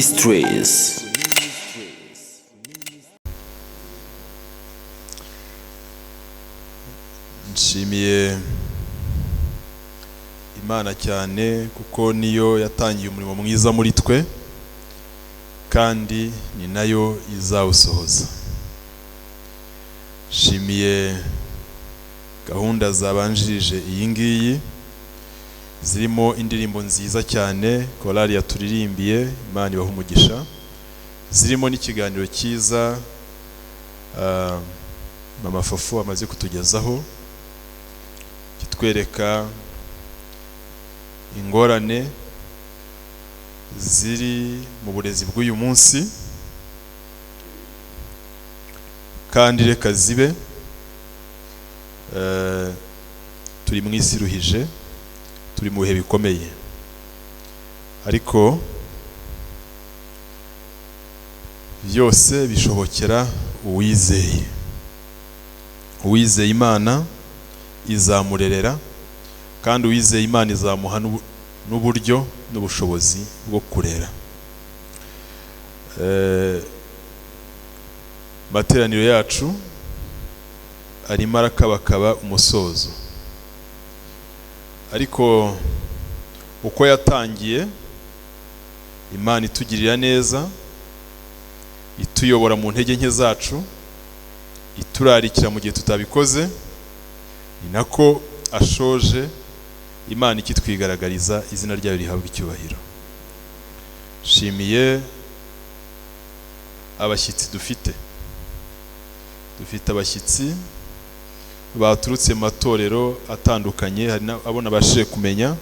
Ministries. Nshimiye Imana cyane kuko niyo yatangiye umurimo mwiza muri twe, kandi ni nayo izawusohoza. Nshimiye gahunda zabanjirije iyi ngiyi, zirimo indirimbo nziza cyane korali yaturirimbiye, Imana ibaha umugisha, zirimo n'ikiganiro cyiza Mama Fofo amaze kutugezaho, kitwereka ingorane ziri mu burezi bw'uyu munsi, kandi reka zibe. Turi mu isi iruhije, turi mu bihe bikomeye, ariko byose bishobokera uwizeye. Uwizeye Imana izamurerera, kandi uwizeye Imana izamuha n'uburyo n'ubushobozi bwo kurera. Materaniro yacu arimo arakabakaba umusozo, ariko uko yatangiye Imana itugirira neza, ituyobora mu ntege nke zacu, iturarikira mu gihe tutabikoze, ni nako ashoje Imana ikitwigaragariza, izina ryayo rihabwa icyubahiro. Nshimiye abashyitsi dufite. Dufite abashyitsi baturutse mu matorero atandukanye, hari abo nabashije kumenya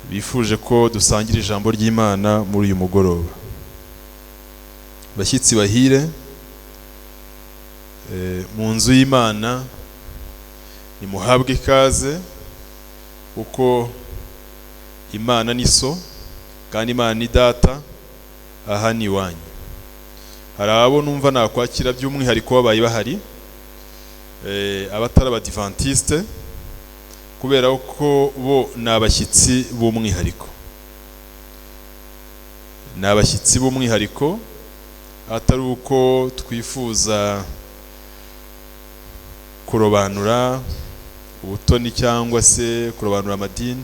bifuje ko dusangira ijambo ry'Imana muri uyu mugoroba. Abashyitsi bahire, mu nzu y'Imana nimuhabwe ikaze, kuko Imana ni so kandi Imana ni data, aha ni iwanyu. Hari abo numva nakwakira by'umwihariko babaye bahari, abatari abadivantiste, kubera ko bo ni abashyitsi b'umwihariko. Ni abashyitsi b'umwihariko, atari uko twifuza kurobanura ubutoni cyangwa se kurobanura amadini,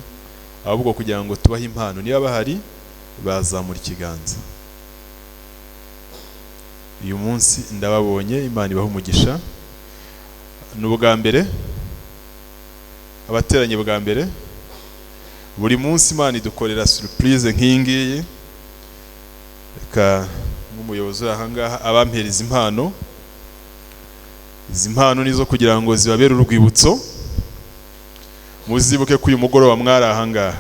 ahubwo kugira ngo tubahe impano. Niba bahari bazamura ikiganza. Uyu munsi ndababonye, Imana ibahe umugisha. Ni ubwa mbere abateranye, bwa mbere. Buri munsi Imana idukorera surprise nk'iyi ngiyi. Reka nk'umuyobozi uri aha ngaha abampereza impano. Izi mpano nizo kugira ngo zibabere urwibutso, muzibuke ko uyu mugoroba mwari aha ngaha.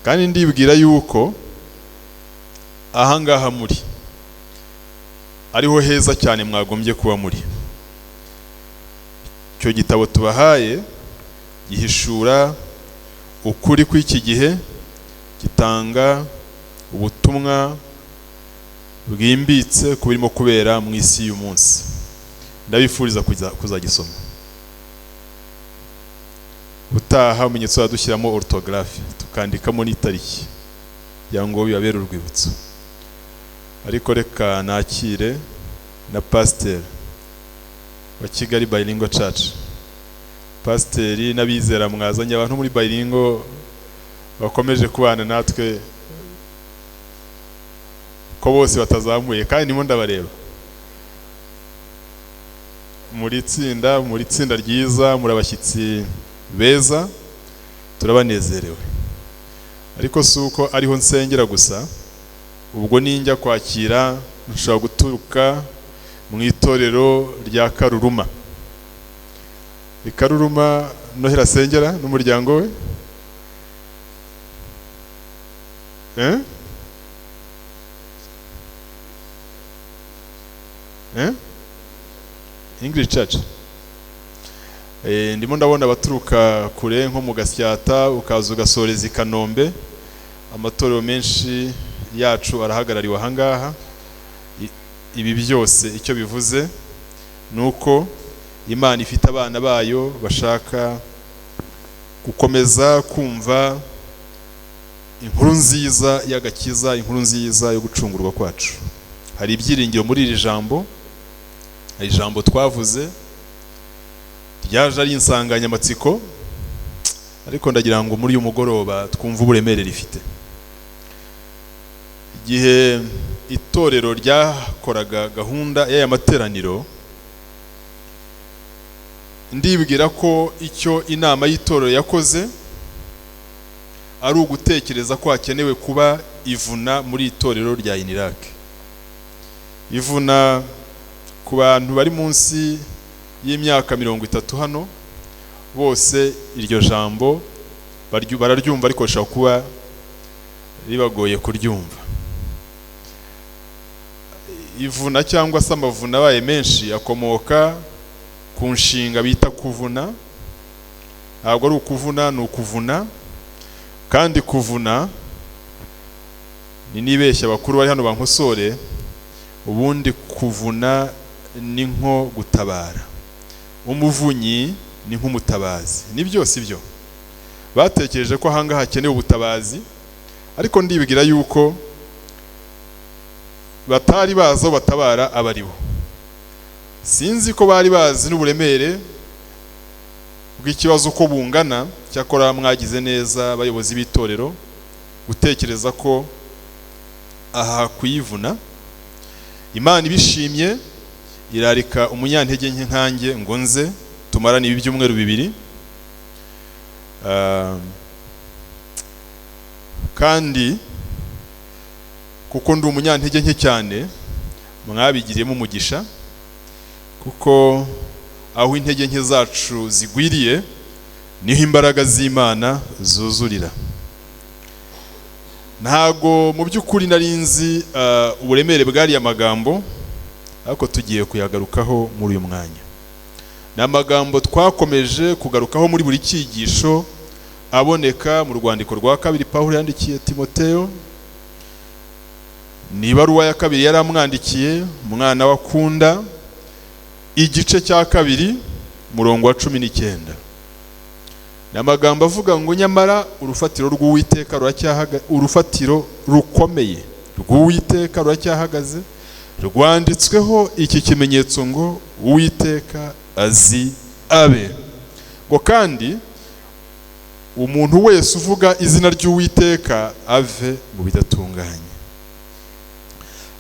Kandi ndibwira yuko aha ngaha muri ariho heza cyane mwagombye kuba muri. Icyo gitabo tubahaye gihishura ukuri kw'iki gihe, gitanga ubutumwa bwimbitse ku birimo kubera mu isi y'uyu munsi. Ndabifuriza kuzagisoma. Utaha umenyetso dushyiramo orthographe, tukandikamo n'itariki kugira ngo bibabere urwibutso. Ariko reka nakire na pasiteri wa Kigali Bilingual Church. Pasiteri n'abizera mwazanye abantu muri Bilingual bakomeje kubana natwe, ko bose batazamuye kandi ndimo ndabareba muri tsinda, muri tsinda ryiza, muri abashyitsi beza, turabanezerewe. Ariko si uko ariho nsengera gusa, ubwo ninjya kwakira nshobora guturuka mu itorero rya Karuruma. Karuruma Noheli asengera n'umuryango we. English Church. Ndimo ndabona abaturuka kure nko mu Gasyata, ukaza ugasoreza i Kanombe. Amatorero menshi yacu arahagarariwe aha ngaha. Ibi byose icyo bivuze nuko Imana ifite abana bayo bashaka gukomeza kumva Inkuru nziza y'agakiza, inkuru nziza yo gucungurwa kwacu. Hari ibyiringiro muri iri jambo. Hari ijambo twavuze ryaje ari insanganyamatsiko, ariko ndagira ngo muri uyu mugoroba twumve uburemere rifite. Igihe itorero ryakoraga gahunda y'aya materaniro, ndibwira ko icyo inama y'itorero yakoze ari ugutekereza ko hakenewe kuba ivuna muri itorero rya UNILAK. Ivuna, ku bantu bari munsi y'imyaka 30 hano bose iryo jambo bararyumva, ariko rishobora kuba ribagoye kuryumva. Ivuna cyangwa se amavuna abaye menshi akomoka ku nshinga bita kuvuna. Ntabwo ari ukuvuna, ni ukuvuna. Kandi kuvuna ni, nibeshya abakuru bari hano bankosore, ubundi kuvuna ni nko gutabara, umuvunyi ni nk'umutabazi. Ni byose ibyo batekereje ko ahangaha hakenewe ubutabazi, ariko ndibwira yuko batari bazi aho batabara abaribo. Sinzi ko bari bazi n'uburemere bw'ikibazo uko bungana. Cyakora mwagize neza, abayobozi b'itorero, gutekereza ko aha kuyivuna. Imana ibishimye irarika umunyantege nke nkanjye ngo nze tumarane ibi byumweru 2. Kandi kuko ndi umunyantege nke cyane, mwabigiriyemo umugisha, kuko aho intege nke zacu zigwiriye niho imbaraga z'Imana zuzurira. Ntago mu by'ukuri nari nzi uburemere bw'ariya magambo, ariko tugiye kuyagarukaho muri uyu mwanya. Ni amagambo twakomeje kugarukaho muri buri cyigisho, aboneka mu rwandiko rwa kabiri Pawulo yandikiye Timoteyo, ni ibaruwa ya kabiri yaramwandikiye, umwana wakunda, igice cya 2 murongo wa 19. Ni amagambo avuga ngo nyamara urufatiro rw'Uwiteka ruracyahaga, urufatiro rukomeye rw'Uwiteka ruracyahagaze, rwanditsweho iki kimenyetso ngo Uwiteka azi abe. Ngo kandi umuntu wese uvuga izina ry'Uwiteka ave mu bidatunganye.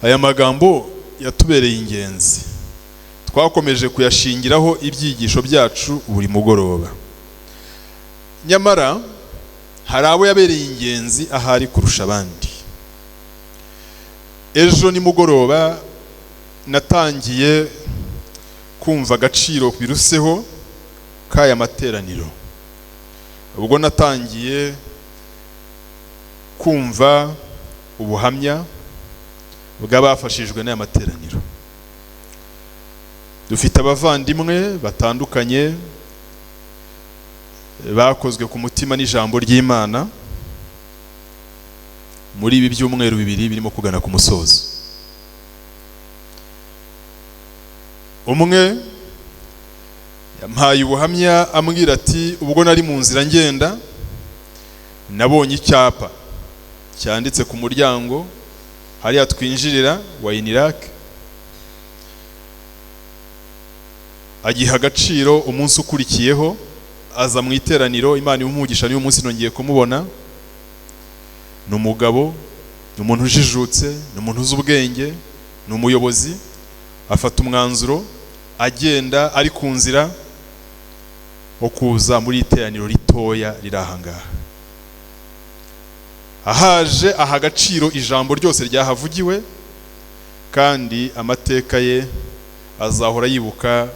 Aya magambo yatubereye ingenzi, twakomeje kuyashingiraho ibyigisho byacu buri mugoroba. Nyamara hari abo yabereye ingenzi ahari kurusha abandi. Ejo nimugoroba natangiye kumva agaciro biruseho k'aya materaniro, ubwo natangiye kumva ubuhamya bw'abafashijwe n'aya materaniro. Dufite abavandimwe batandukanye bakozwe ku mutima n'ijambo ry'Imana muri ibi byumweru 2 birimo kugana ku musozo. Umwe yampaye ubuhamya ambwira ati ubwo nari mu nzira ngenda nabonye icyapa cyanditse ku muryango hariya twinjirira wa UNILAK, agiha agaciro. Umunsi ukurikiyeho aza mu iteraniro, Imana imugisha, n'uyu munsi nongeye kumubona. Ni umugabo, ni umuntu ujijutse, ni umuntu uzi ubwenge, ni umuyobozi. Afata umwanzuro agenda ari ku nzira wo kuza muri iteraniro ritoya riri aha ngaha. Ahaje aha agaciro ijambo ryose ryahavugiwe, kandi amateka ye azahora yibuka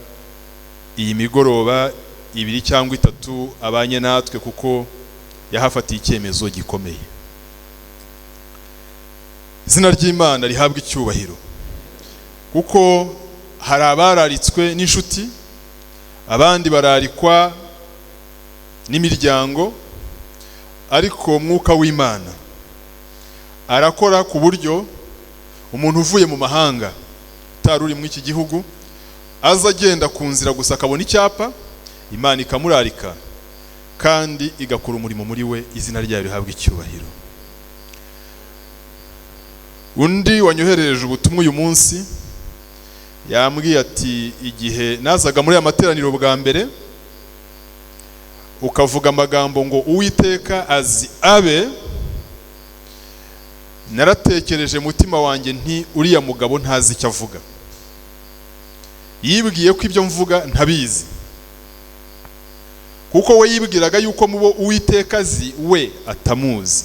iyi migoroba 2 cyangwa 3 abanye natwe, kuko yahafatiye icyemezo gikomeye. Izina ry'Imana rihabwa icyubahiro, kuko hari abararitswe n'inshuti, abandi bararikwa n'imiryango, ariko Mwuka w'Imana arakora ku buryo umuntu uvuye mu mahanga utari uri muri iki gihugu aza agenda ku nzira gusa akabona icyapa, Imana ikamurarika kandi igakora umurimo muri we. Izina ryayo rihabwa icyubahiro. Undi wanyoherereje ubutumwa uyu munsi yambwiye ati: "Igihe nazaga muri aya materaniro bwa mbere, ukavuga amagambo ngo 'Uwiteka azi abe,' naratekereje mutima wanjye nti 'Uriya mugabo ntazi icyo avuga, yibwiye ko ibyo mvuga ntabizi,' kuko we yibwiraga yuko mubo Uwiteka azi we atamuzi."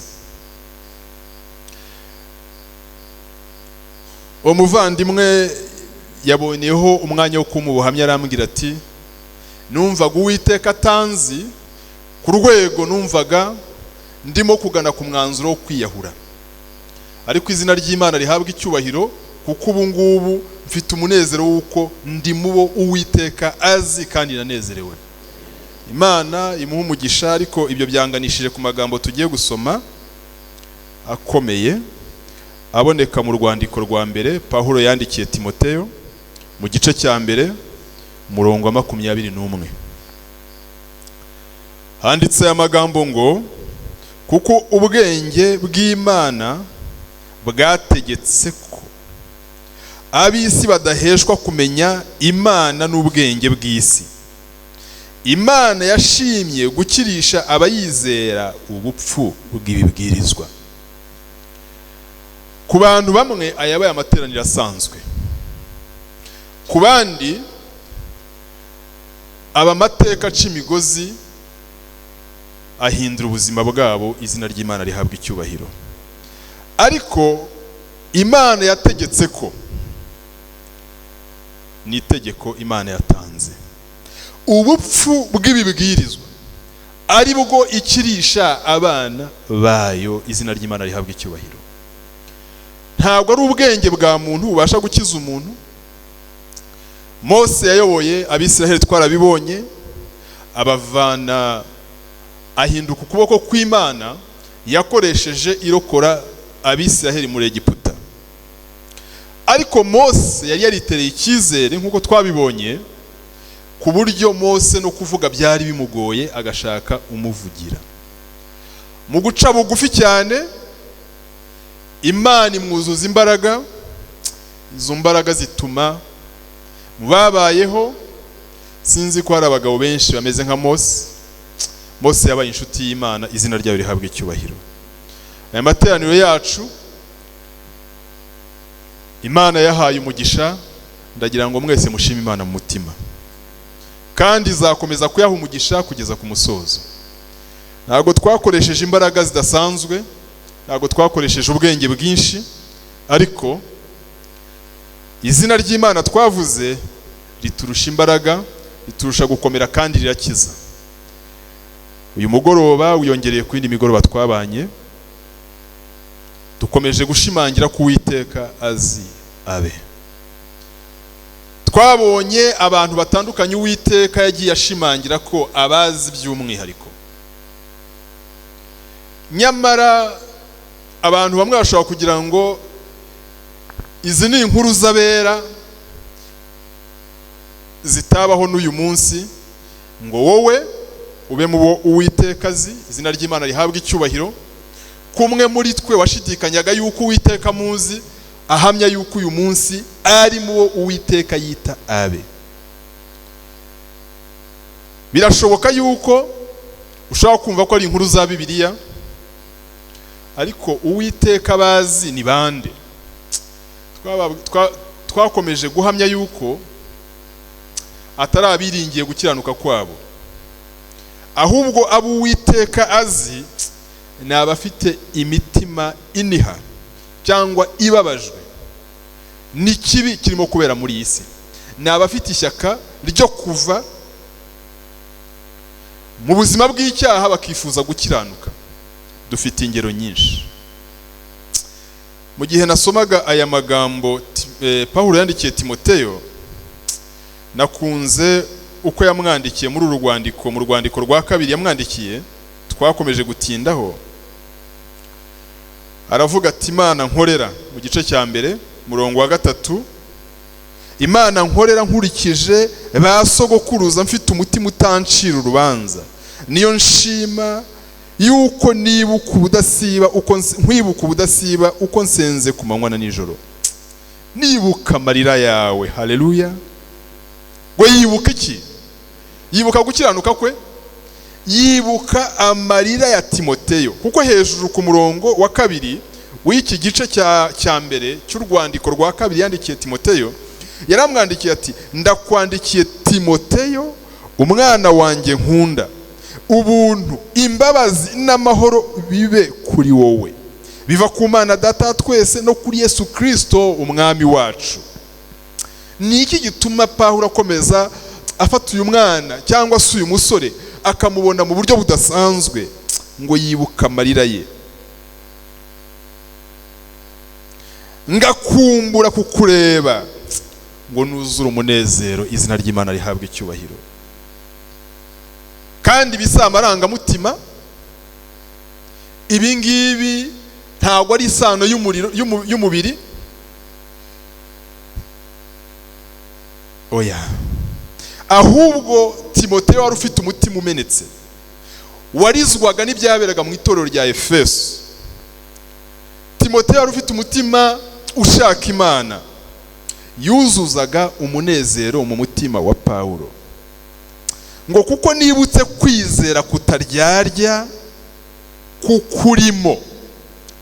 Uwo muvandimwe yaboneyeho umwanya wo kumpa ubuhamya, arambwira ati: "Numvaga Uwiteka atanzi ku rwego numvaga ndimo kugana ku mwanzuro wo kwiyahura, ariko izina ry'Imana rihabwa icyubahiro, kuko ubu ngubu mfite umunezero w'uko ndi mubo Uwiteka azi kandi nanezerewe." Imana imuha umugisha. Ariko ibyo byanganishije ku magambo tugiye gusoma akomeye, aboneka mu rwandiko rwa mbere Pawulo yandikiye Timoteyo mu gice cya 1, umurongo wa 21. Handitse aya magambo ngo: "Kuko ubwenge bw'Imana bwategetse ko ab'isi badaheshwa kumenya Imana n'ubwenge bw'isi, Imana yashimye gukirisha abayizera ubupfu bw'ibibwirizwa." Ku bantu bamwe ayabaye amateraniro asanzwe, ku bandi aba amateka aca imigozi ahindura ubuzima bwabo. Izina ry'Imana rihabwa icyubahiro. Ariko Imana yategetse ko, ni itegeko Imana yatanze, ubupfu bw'ibibwirizwa ari bwo ikirisha abana bayo. Izina ry'Imana rihabwa icyubahiro. Ntabwo ari ubwenge bwa muntu bubasha gukiza umuntu. Mose yayoboye Abisiraheli, twarabibonye, abavana, ahinduka ukuboko kw'Imana yakoresheje irokora Abisiraheli muri Egiputa. Ariko Mose yari yaritereye icyizere, nk'uko twabibonye, ku buryo Mose no kuvuga byari bimugoye, agashaka umuvugira. Mu guca bugufi cyane, Imana imwuzuza imbaraga. Izo mbaraga zituma mu babayeho, sinzi ko hari abagabo benshi bameze nka Mose. Mose yabaye inshuti y'Imana, izina ryayo rihabwa icyubahiro. Aya materaniro yacu Imana yahaye umugisha, ndagira ngo mwese mushime Imana mu mutima, kandi izakomeza kuyaha umugisha kugeza ku musozo. Ntabwo twakoresheje imbaraga zidasanzwe, ntabwo twakoresheje ubwenge bwinshi, ariko izina ry'Imana twavuze riturusha imbaraga, riturusha gukomera kandi rirakiza. Uyu mugoroba wiyongereye ku yindi migoroba twabanye, dukomeje gushimangira ko Uwiteka azi abe. Twabonye abantu batandukanye Uwiteka yagiye ashimangira ko abazi by'umwihariko. Nyamara abantu bamwe bashobora kugira ngo izi ni inkuru z'abera zitabaho n'uyu munsi, ngo wowe ube mu bo Uwiteka azi. Izina ry'Imana rihabwa icyubahiro. Kumwe muri twe washidikanyaga yuko Uwiteka amuzi, ahamya yuko uyu munsi ari mu bo Uwiteka yita abe. Birashoboka yuko ushobora kumva ko ari inkuru za Bibiliya, ariko Uwiteka abazi ni bande? Twakomeje guhamya yuko atari abiringiye gukiranuka kwabo, ahubwo abo Uwiteka azi ni abafite imitima iniha cyangwa ibabajwe n'ikibi kirimo kubera muri iyi si, ni abafite ishyaka ryo kuva mu buzima bw'icyaha bakifuza gukiranuka. Dufite ingero nyinshi. Mu gihe nasomaga aya magambo Pawulo yandikiye Timoteyo, nakunze uko yamwandikiye muri uru rwandiko. Mu rwandiko rwa kabiri yamwandikiye twakomeje gutindaho, aravuga ati: "Imana nkorera," mu gice cya 1 murongo wa 3, "Imana nkorera nkurikije ba sogokuruza mfite umutima utancira urubanza, niyo nshima Yuko nibuka ubudasiba uko nkwibuka ubudasiba uko nsenze ku manywa na nijoro, nibuka amarira yawe. Haleluya. Ngo yibuka iki? Yibuka gukiranuka kwe, yibuka amarira ya Timoteyo. Kuko hejuru ku murongo wa 2 w'iki gice cya mbere cy'urwandiko rwa 2 yandikiye Timoteyo, yaramwandikiye ati: ndakwandikiye Timoteyo umwana wanjye nkunda, ubuntu, imbabazi n'amahoro bibe kuri wowe, biva ku Mana Data twese no kuri Yesu Kristo umwami wacu. Ni iki gituma Pawulo akomeza afata uyu mwana cyangwa se uyu musore akamubona mu buryo budasanzwe? Ngo yibuka amarira ye. Ngakumbura kukureba ngo nuzure umunezero, izina ry'Imana rihabwe icyubahiro. Kandi bisa amarangamutima, ibi ngibi ntabwo ari isano y'umuriro y'umubiri, oya, ahubwo Timoteyo wari ufite umutima umenetse, warizwaga n'ibyaberaga mu itorero rya Efeso. Timoteyo wari ufite umutima ushaka Imana, yuzuzaga umunezero mu mutima wa Pawulo. Ngo kuko nibutse kwizera kutaryarya kukurimo.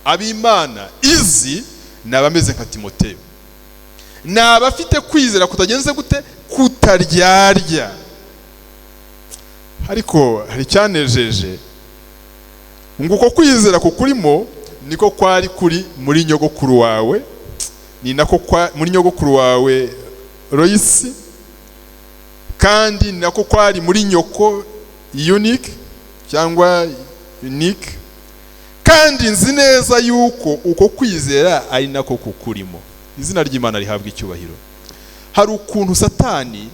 Ab'Imana izi ni abameze nka Timoteyo, ni abafite kwizera kutagenze gute? Kutaryarya. Ariko hari icyanejeje, ngo uko kwizera kukurimo niko kwari kuri muri nyogokuru wawe, ni nako muri nyogokuru wawe Royisi, kandi ni nako kwari muri nyoko Unique cyangwa Unique, kandi nzi neza yuko uko kwizera ari nako kukurimo. Izina ry'Imana rihabwa icyubahiro. Hari ukuntu Satani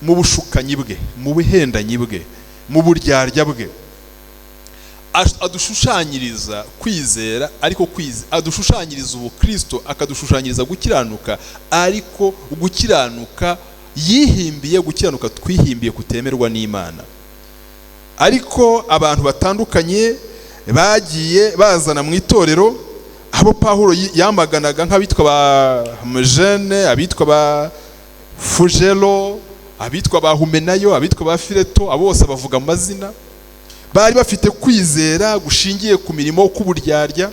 mu bushukanyi bwe, mu buhendanyi bwe, mu buryarya bwe adushushanyiriza kwizera, ariko adushushanyiriza ubukristo, akadushushanyiriza gukiranuka, ariko gukiranuka yihimbiye, gukiranuka twihimbiye kutemerwa n'Imana. Ariko abantu batandukanye bagiye bazana mu itorero abo Pawulo yamaganaga, nk'abitwa ba Homogene, abitwa ba Fugelo, abitwa ba Humenayo, abitwa ba Fileto, abo bose bavuga amazina, bari bafite kwizera gushingiye ku mirimo k'uburyarya.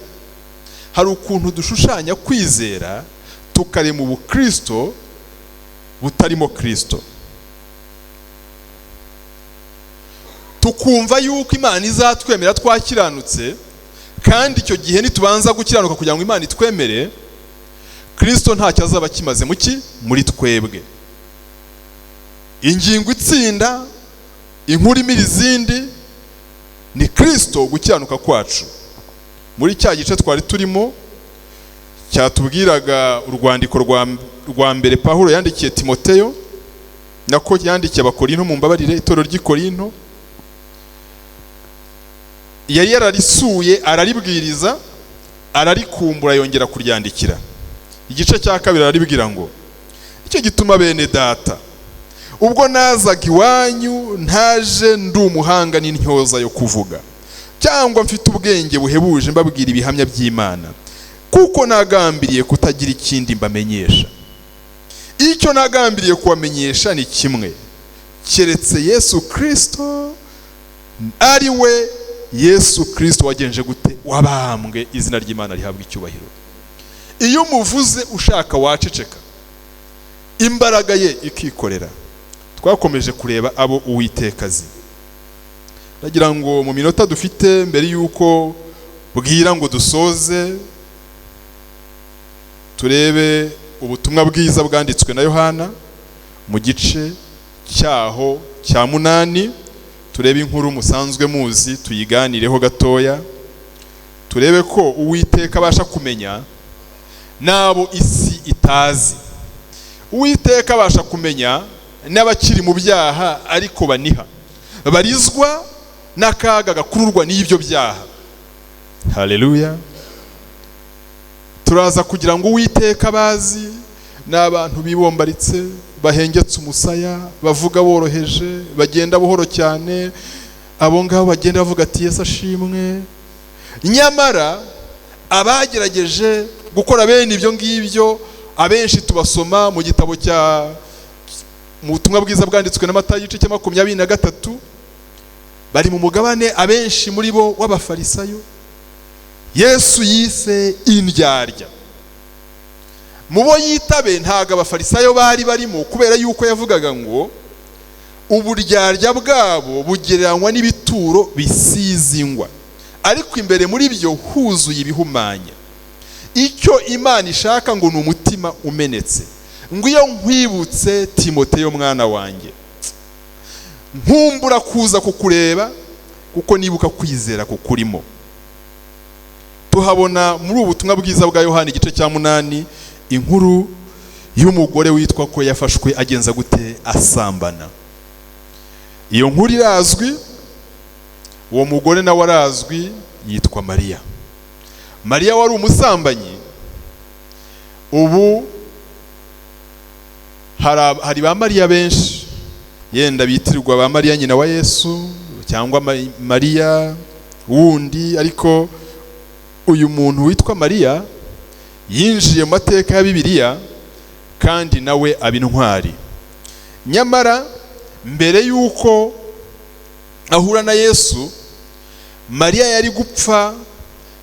Hari ukuntu dushushanya kwizera tukarema ubukristo butarimo Kristo, tukumva yuko Imana izatwemera twakiranutse, kandi icyo gihe nitubanza gukiranuka kugira ngo Imana itwemere, Kristo ntacyo azaba kimaze muki muri twebwe. Ingingo itsinda inkuru imira izindi ni Kristo gukiranuka kwacu. Muri cya gice twari turimo cyatubwiraga urwandiko rwa mbere Pawulo yandikiye Timoteyo, nako yandikiye Abakorinto, mu mbabarire, itorero ry'i Korinto, yari yararisuye araribwiriza, ararikumbura, yongera kuryandikira. Igice cya 2 araribwira ngo: icyo gituma bene data, ubwo nazaga iwanyu ntaje ndi umuhanga n'intyoza yo kuvuga, cyangwa mfite ubwenge buhebuje mbabwira ibihamya by'Imana, kuko nagambiriye kutagira ikindi mbamenyesha. Icyo nagambiriye kubamenyesha ni kimwe, keretse Yesu Kristo, ari we Yesu Kristo wagenje gute? Wabambwe. Izina ry'Imana rihabwa icyubahiro. Iyo umuvuze ushaka waceceka, imbaraga ye ikikorera. Twakomeje kureba abo Uwiteka azi. Ndagira ngo mu minota dufite mbere yuko bwira ngo dusoze, turebe ubutumwa bwiza bwanditswe na Yohana mu gice cyaho cya 8, turebe inkuru musanzwe muzi, tuyiganireho gatoya, turebe ko Uwiteka abasha kumenya n'abo isi itazi. Uwiteka abasha kumenya n'abakiri mu byaha ariko baniha, barizwa n'akaga gakururwa n'ibyo byaha. Haleluya. Turaza kugira ngo Uwiteka bazi n'abantu bibombaritse, bahengetse umusaya, bavuga boroheje, bagenda buhoro cyane, Abo ngabo bagenda bavuga ati: "Yesu ashimwe." Nyamara abagerageje gukora bene ibyo ngibyo, abenshi tubasoma mu gitabo cya mu butumwa bwiza bwanditswe na Matayo, igice cya 23. Bari mu mugabane, abenshi muri bo, w'Abafarisayo Yesu yise indyarya. Mu bo yitabe ntabwo Abafarisayo bari barimo, kubera yuko yavugaga ngo uburyarya bwabo bugereranywa n'ibituro bisize ingwa, ariko imbere muri byo huzuye ibihumanya. Icyo Imana ishaka ngo ni umutima umenetse. Ngo: "Iyo nkwibutse, Timoteyo mwana wanjye, nkumbura kuza kukureba, kuko nibuka kwizera kukurimo." Tuhabona muri ubu butumwa bwiza bwa Yohani, igice cya 8, inkuru y'umugore witwa ko yafashwe agenza gute? Asambana. Iyo nkuru irazwi, uwo mugore nawe arazwi, yitwa Mariya. Mariya wari umusambanyi. Ubu hari ba Mariya benshi yenda bitirirwa ba Mariya nyina wa Yesu cyangwa Mariya wundi, ariko uyu muntu witwa Mariya yinjiye mu mateka ya Bibiliya kandi nawe aba intwari. Nyamara mbere y'uko ahura na Yesu, Mariya yari gupfa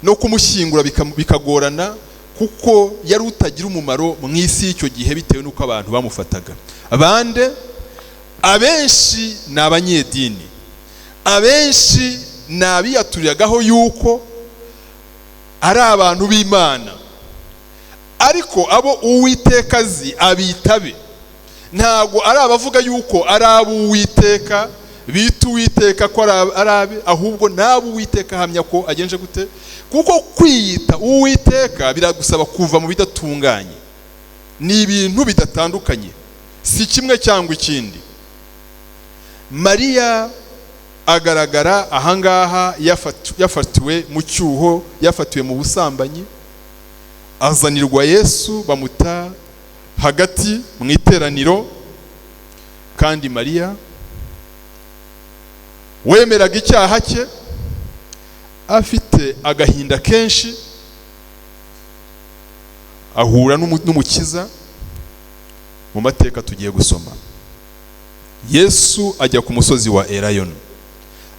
no kumushyingura bikagorana, kuko yari utagira umumaro mu isi y'icyo gihe, bitewe n'uko abantu bamufataga. Abande abenshi ni abanyedini, abenshi ni abiyaturiragaho yuko ari abantu b'Imana, ariko abo Uwiteka azi abitabe. Ntabwo ari abavuga yuko ari ab'Uwiteka, bita Uwiteka ko ari abe, ahubwo n'abo Uwiteka ahamya ko agenje gute? Kuko kwiyita Uwiteka biragusaba kuva mu bidatunganye. Ni ibintu bidatandukanye, si kimwe cyangwa ikindi. Mariya agaragara ahangaha yafatiwe mu cyuho, yafatiwe mu busambanyi, azanirwa Yesu, bamuta hagati mu iteraniro. Kandi Mariya wemeraga icyaha cye, afite agahinda kenshi, ahura n'Umukiza. Mu mateka tugiye gusoma, Yesu ajya ku musozi wa Elayono,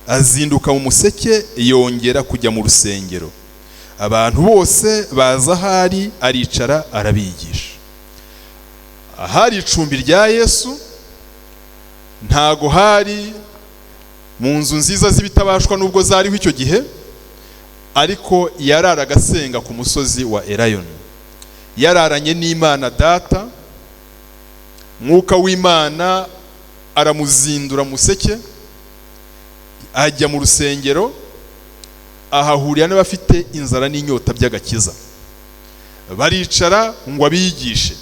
azinduka mu museke, yongera kujya mu rusengero. Abantu bose baza ahari, aricara arabigisha. Ahari icumbi rya Yesu ntago hari mu nzu nziza z'ibitabashwa, nubwo zariho icyo gihe, ariko yararaga asenga ku musozi wa Elayono. Yararanye n'Imana Data. Mwuka w'Imana aramuzindura museke, ajya mu rusengero, ahahurira n'abafite inzara n'inyota by'agakiza. Baricara ngo abigishe.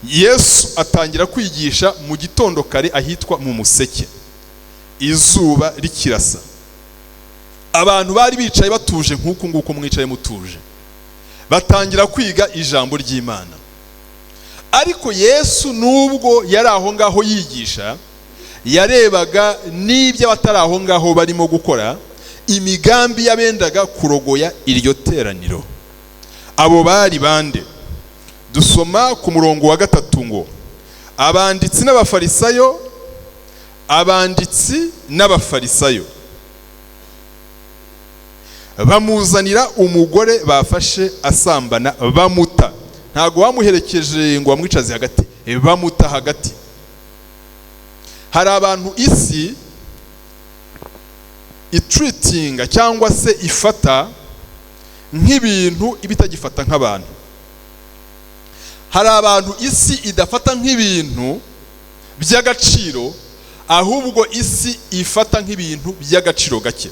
Yesu atangira kwigisha mu gitondo kare ahitwa mu museke, izuba rikirasa. Abantu bari bicaye batuje nk'uku nguku mwicaye mutuje, batangira kwiga ijambo ry'Imana. Ariko Yesu, nubwo yari aho ngaho yigisha, yarebaga n'ibyo abatari aho ngaho barimo gukora, imigambi y'abendaga kurogoya iryo teraniro. Abo bari bande? Dusoma ku murongo wa 3 ngo: "Abanditsi n'Abafarisayo, abanditsi n'Abafarisayo bamuzanira umugore bafashe asambana, bamuta." Ntabwo bamuherekeje ngo bamwicaze hagati, bamuta hagati. Hari abantu isi itreatinga cyangwa se ifata nk'ibintu iba itagifata nk'abantu. Hari abantu isi idafata nk'ibintu by'agaciro, ahubwo isi ifata nk'ibintu by'agaciro gake,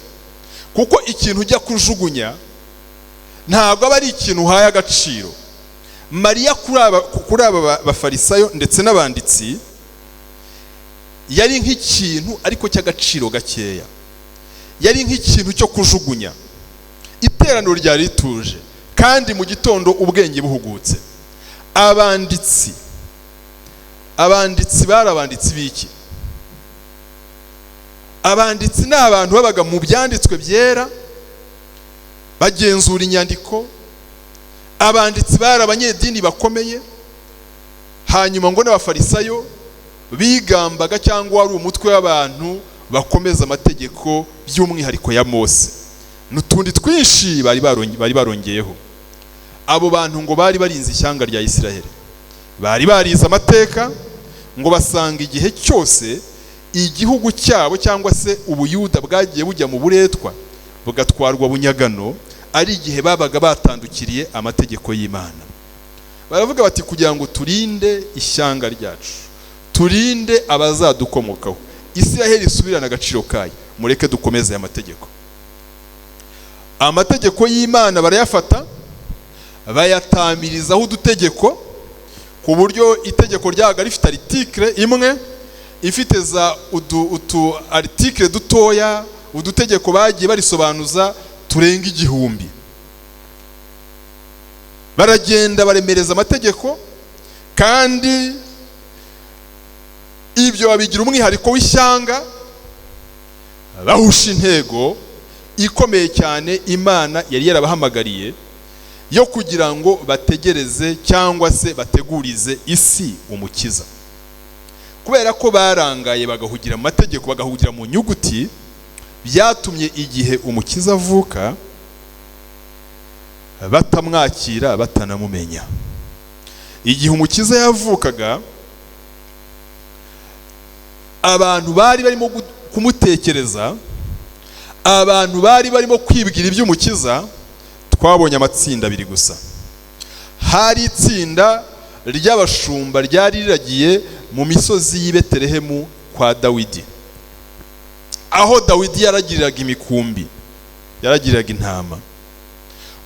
kuko ikintu ujya kujugunya ntabwo aba ari ikintu uhaye agaciro. Mariya kuri aba Bafarisayo ndetse n'abanditsi yari nk'ikintu ariko cy'agaciro gakeya, yari nk'ikintu cyo kujugunya. Iteraniro ryari rituje kandi mu gitondo ubwenge buhugutse. Abanditsi bari abanditsi b'iki? Abanditsi ni abantu babaga mu byanditswe byera, bagenzura inyandiko. Abanditsi bari abanyedini bakomeye. Hanyuma ngo n'abafarisayo bigambaga, cyangwa wari umutwe w'abantu bakomeza amategeko, by'umwihariko ya Mose n'utundi twinshi bari barongeyeho. Abo bantu ngo bari barinze ishyanga rya Isiraheli, bari barize amateka, ngo basanga igihe cyose igihugu cyabo cyangwa se Ubuyuda bwagiye bujya mu buretwa, bugatwarwa bunyagano, ari igihe babaga batandukiriye amategeko y'Imana. Baravuga bati: "Kugira ngo turinde ishyanga ryacu, turinde abazadukomokaho, Isiraheli isubirane agaciro kayo, mureke dukomeze aya mategeko." Amategeko y'Imana barayafata, bayatamirizaho udutegeko, ku buryo itegeko ryabaga rifite article imwe ifite za utu article dutoya, udutegeko bagiye barisobanuza turenga 1000. Baragenda baremereza amategeko, kandi ibyo babigira umwihariko w'ishyanga, bahusha intego ikomeye cyane Imana yari yarabahamagariye yo kugira ngo bategereze cyangwa se bategurize isi umukiza. Kubera ko barangaye, bagahugira mu mategeko, bagahugira mu nyuguti, byatumye igihe umukiza avuka batamwakira, batanamumenya. Igihe umukiza yavukaga, abantu bari barimo kumutekereza, abantu bari barimo kwibwira iby'umukiza, twabonye amatsinda abiri gusa. Hari itsinda ry'abashumba ryari riragiye mu misozi y'i Betelehemu kwa Dawidi, aho Dawidi yaragiriraga imikumbi, yaragiriraga intama.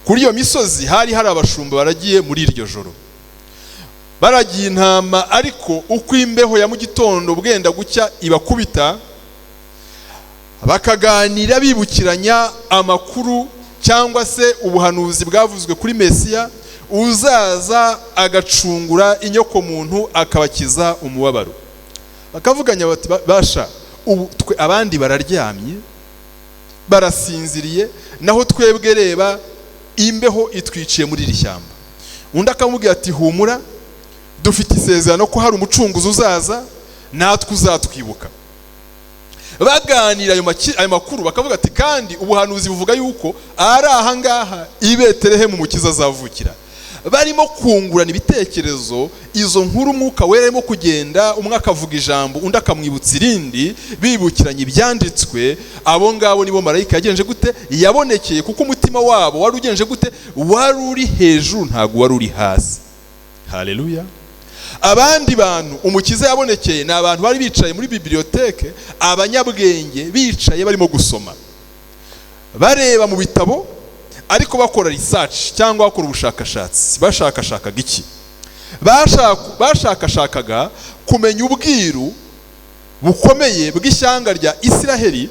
Kuri iyo misozi hari hari abashumba baragiye muri iryo joro, baragiye intama. Ariko uko imbeho ya mu gitondo bwenda gucya ibakubita, bakaganira bibukiranya amakuru cyangwa se ubuhanuzi bwavuzwe kuri Mesiya uzaza agacungura inyokomuntu, akabakiza umubabaro. Bakavuganya bati: "Basha, ubu twe abandi bararyamye, barasinziriye, naho twebwe reba imbeho itwiciye muri iri shyamba." Undi akamubwira ati: "Humura, dufite isezerano ko hari umucunguzi uzaza, natwe uzatwibuka." Baganira ayo makuru, bakavuga ati: "Kandi ubuhanuzi buvuga yuko ari aha ngaha i Betelehemu umukiza azavukira." Barimo kungurana ibitekerezo, izo nkuru, Umwuka Wera arimo kugenda, umwe akavuga ijambo, undi akamwibutsa irindi, bibukiranya ibyanditswe. Abo ngabo nibo marayika yagenje gute? Yabonekeye. Kuko umutima wabo wari ugenje gute? Wari uri hejuru, ntabwo wari uri hasi. Haleluya! Abandi bantu umukiza yabonekeye ni abantu bari bicaye muri bibliothèque, abanyabwenge bicaye barimo gusoma, bareba mu bitabo, ariko bakora research cyangwa bakora ubushakashatsi. Bashakashakaga iki? Bashakashakaga kumenya ubwiru bukomeye bw'ishyanga rya Isiraheli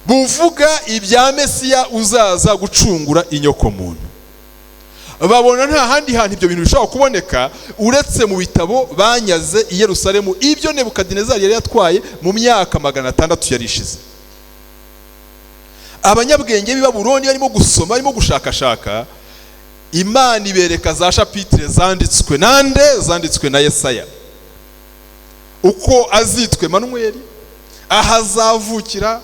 buvuga ibya Mesiya uzaza gucungura inyokomuntu. Babona nta handi hantu ibyo bintu bishobora kuboneka uretse mu bitabo banyaze i Yerusalemu, ibyo Nebukadinezari yari yatwaye mu myaka 600 yari ishize. Abanyabwenge b'i Babuloni barimo gusoma, barimo gushakashaka, Imana ibereka za chapitre zanditswe nande? Zanditswe na Yesaya, uko azitwa Emanuweli, aho azavukira,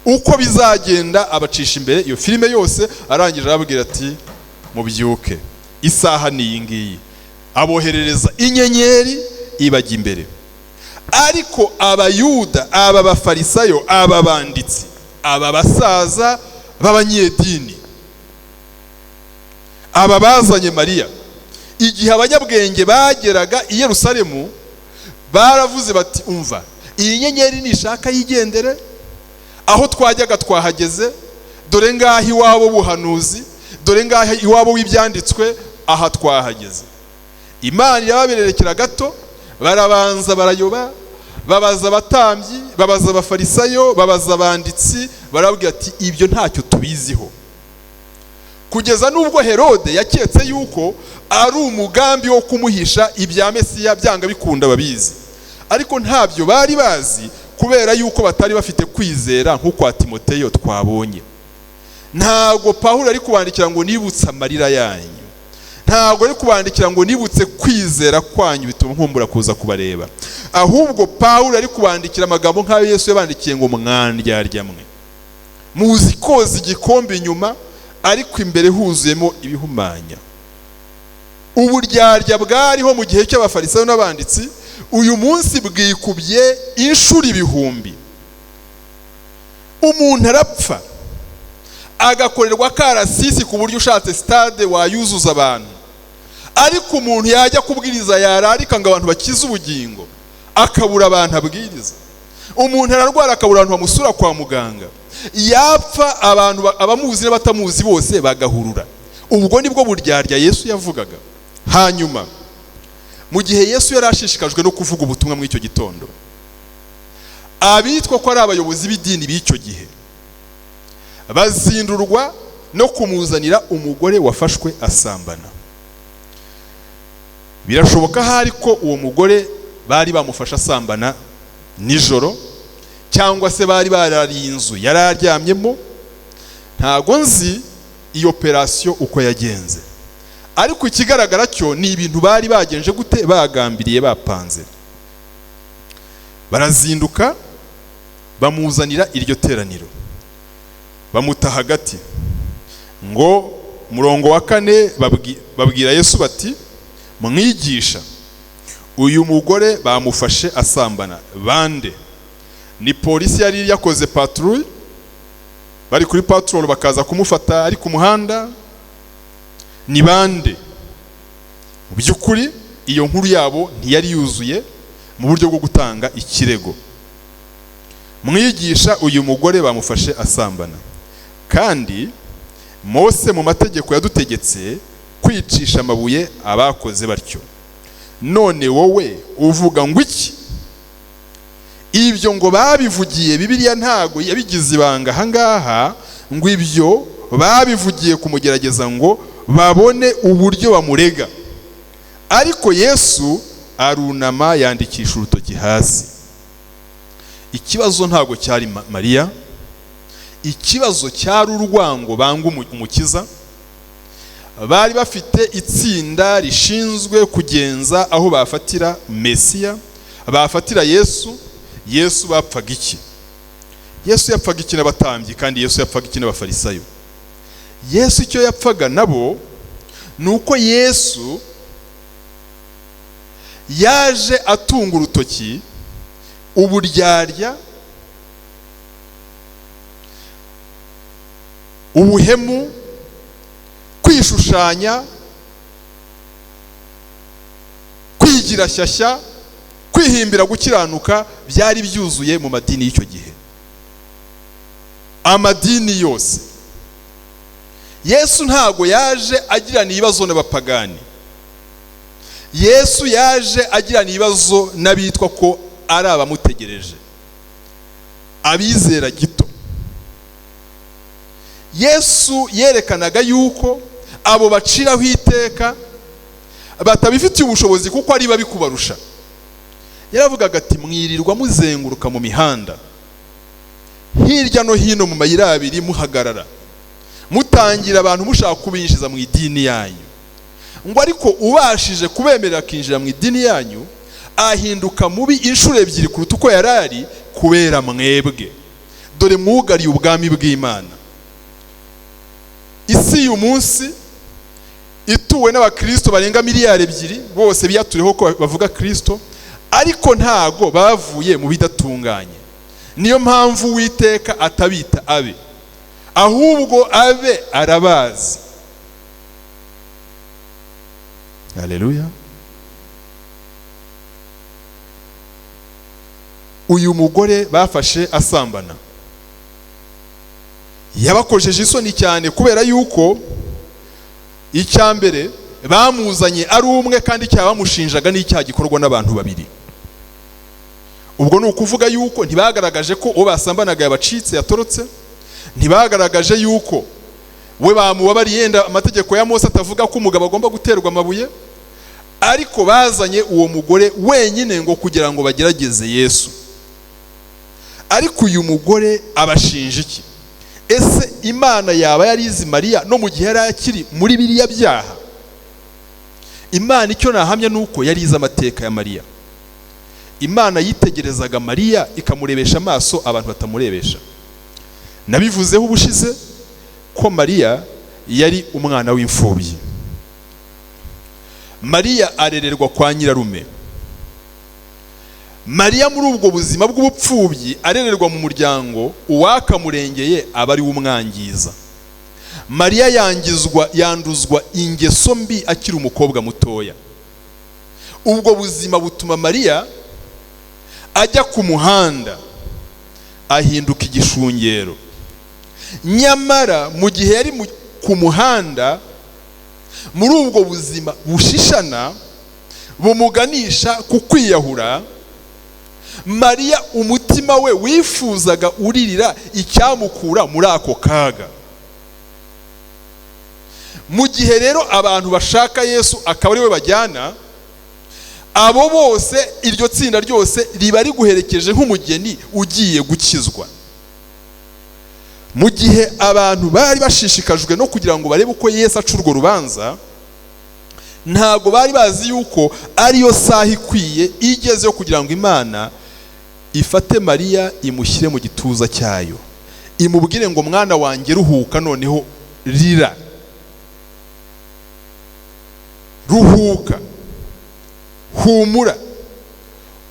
uko bizagenda. Abacisha imbere iyo filime yose. Arangije arababwira ati: "Mubyuke, isaha ni iyi ngiyi." Aboherereza inyenyeri ibajya imbere. Ariko Abayuda, aba bafarisayo, aba banditsi, aba basaza b'abanyedini, aba bazanye Mariya, igihe abanyabwenge bageraga i Yerusalemu, baravuze bati: "Umva, iyi nyenyeri nishaka yigendere, aho twajyaga twahageze, dore ngaho iwabo buhanuzi, dore ngaho iwabo w'ibyanditswe, aha twahageze." Imana irababererekera gato, barabanza barayoba, babaza abatambyi, babaza abafarisayo, babaza abanditsi, barababwira ati: "Ibyo ntacyo tubiziho." Kugeza n'ubwo Herode yaketse yuko ari umugambi wo kumuhisha ibya Mesiya, byanga bikunda babizi, ariko ntabyo bari bazi. Kubera yuko batari bafite kwizera nk'ukwa Timoteyo twabonye. Ntabwo Pawulo ari kubandikira ngo nibutse amarira yanyu, ntabwo ari kubandikira ngo nibutse kwizera kwanyu bituma nkumbura kuza kubareba, ahubwo Pawulo ari kubandikira amagambo nk'ayo Yesu yabandikiye ngo mwandyarya mwe, muzi koza igikombe inyuma ariko imbere huzuyemo ibihumanya. Uburyarya bwariho mu gihe cy'abafarisayo n'abanditsi uyu munsi bwikubye inshuro ibihumbi. Umuntu arapfa agakorerwa karasisi ku buryo ushatse stade wayuzuza abantu, ariko umuntu yajya kubwiriza yararika ngo abantu bakize ubugingo akabura abantu abwiriza. Umuntu ararwara akabura abantu bamusura kwa muganga, yapfa abantu abamuzi n'abatamuzi bose bagahurura. Ubwo nibwo buryarya Yesu yavugaga. Hanyuma mu gihe Yesu yari ashishikajwe no kuvuga ubutumwa muri icyo gitondo, abitwa ko ari abayobozi b'idini b'icyo gihe bazindurwa no kumuzanira umugore wafashwe asambana. Birashoboka ahari ko uwo mugore bari bamufashe asambana nijoro, cyangwa se bari barariye inzu yari aryamyemo. Ntago nzi iyo operasiyo uko yagenze, ariko ikigaragara cyo ni ibintu bari bagenje gute, bagambiriye, bapanze. Barazinduka bamuzanira iryo teraniro, bamuta hagati. Ngo murongo wa 4 babwira Yesu bati mwigisha, uyu mugore bamufashe asambana. Bande? Ni polisi yari yakoze patrouille, bari kuri patrol bakaza kumufata ari ku muhanda. Ni bande? Mu by'ukuri iyo nkuru yabo ntiyari yuzuye mu buryo bwo gutanga ikirego. Mwigisha, uyu mugore bamufashe asambana, kandi Mose mu mategeko yadutegetse kwicisha amabuye abakoze batyo, none wowe uvuga ngo iki? Ibyo ngo babivugiye, Bibiliya ntago yabigize ibanga ahangaha, ngo ibyo babivugiye kumugerageza ngo babone uburyo bamurega. Ariko Yesu arunama yandikisha urutoki hasi. Ikibazo ntago cyari Mariya, ikibazo cyari urwango banga umukiza. Bari bafite itsinda rishinzwe kugenza aho bafatira Mesiya, bafatira Yesu. Yesu bapfaga iki? Yesu yapfaga iki n'abatambyi, kandi Yesu yapfaga iki n'abafarisayo? Yesu icyo yapfaga nabo ni uko Yesu yaje atunga urutoki uburyarya, ubuhemu, kwishushanya, kwigira shyashya, kwihimbira gukiranuka byari byuzuye mu madini y'icyo gihe, amadini yose. Yesu ntago yaje agirana ibibazo n'abapagani, Yesu yaje agirana ibibazo n'abitwa ko ari abamutegereje, abizera gito. Yesu yerekanaga yuko abo baciraho iteka batabifitiye ubushobozi kuko ari babi kubarusha. Yaravugaga ati mwirirwa muzenguruka mu mihanda hirya no hino mu mayira abiri, muhagarara mutangira abantu mushaka kubinjiza mu idini yanyu, ngo ariko ubashije kubemerera akinjira mu idini yanyu ahinduka mubi inshuro ebyiri kuruta uko yari ari kubera mwebwe. Dore mwugariye ubwami bw'Imana. Isi y'uyu munsi ituwe n'abakristo barenga miliyari 2 bose biyatureho ko bavuga Kristo, ariko ntago bavuye mu bidatunganye. Niyo mpamvu Uwiteka atabita abe, ahubwo abe arabazi. Haleluya. Uyu mugore bafashe asambana yabakojeje isoni cyane, kubera yuko icya mbere bamuzanye ari umwe, kandi icyaha bamushinjaga n'icyaha gikorwa n'abantu babiri. Ubwo ni ukuvuga yuko ntibagaragaje ko uwo basambanaga yabacitse yatorotse, ntibagaragaje yuko we bamubabariye yenda amategeko ya Mose atavuga ko umugabo agomba guterwa amabuye, ariko bazanye uwo mugore wenyine ngo kugira ngo bagerageze Yesu. Ariko uyu mugore abashinja iki? Ese Imana yaba yarizi Mariya no mu gihe yari akiri muri biriya byaha? Imana, icyo nahamya ni uko yarize amateka ya Mariya. Imana yitegerezaga Mariya ikamurebesha amaso abantu batamurebesha. Nabivuzeho ubushize ko Mariya yari umwana w'imfubyi. Mariya arererwa kwa nyirarume. Mariya muri ubwo buzima bw'ubupfubyi, arererwa mu muryango uwakamurengeye aba ari we umwangiza. Mariya yangizwa, yanduzwa ingeso mbi akiri umukobwa mutoya. Ubwo buzima butuma Mariya ajya ku muhanda, ahinduka igishungero. Nyamara mu gihe yari ku muhanda, muri ubwo buzima bushishana bumuganisha ku kwiyahura, Mariya umutima we wifuzaga, uririra icyamukura muri ako kaga. Mu gihe rero abantu bashaka Yesu akaba ari we bajyana, abo bose, iryo tsinda ryose riba riguherekeje nk'umugeni ugiye gukizwa. Mu gihe abantu bari bashishikajwe no kugira ngo barebe uko Yesu aca urwo rubanza, ntabwo bari bazi yuko ariyo saha ikwiye igeze yo kugira ngo Imana ifate Mariya imushyire mu gituza cyayo, imubwire ngo: "Mwana wanjye, ruhuka noneho, rira, ruhuka, humura,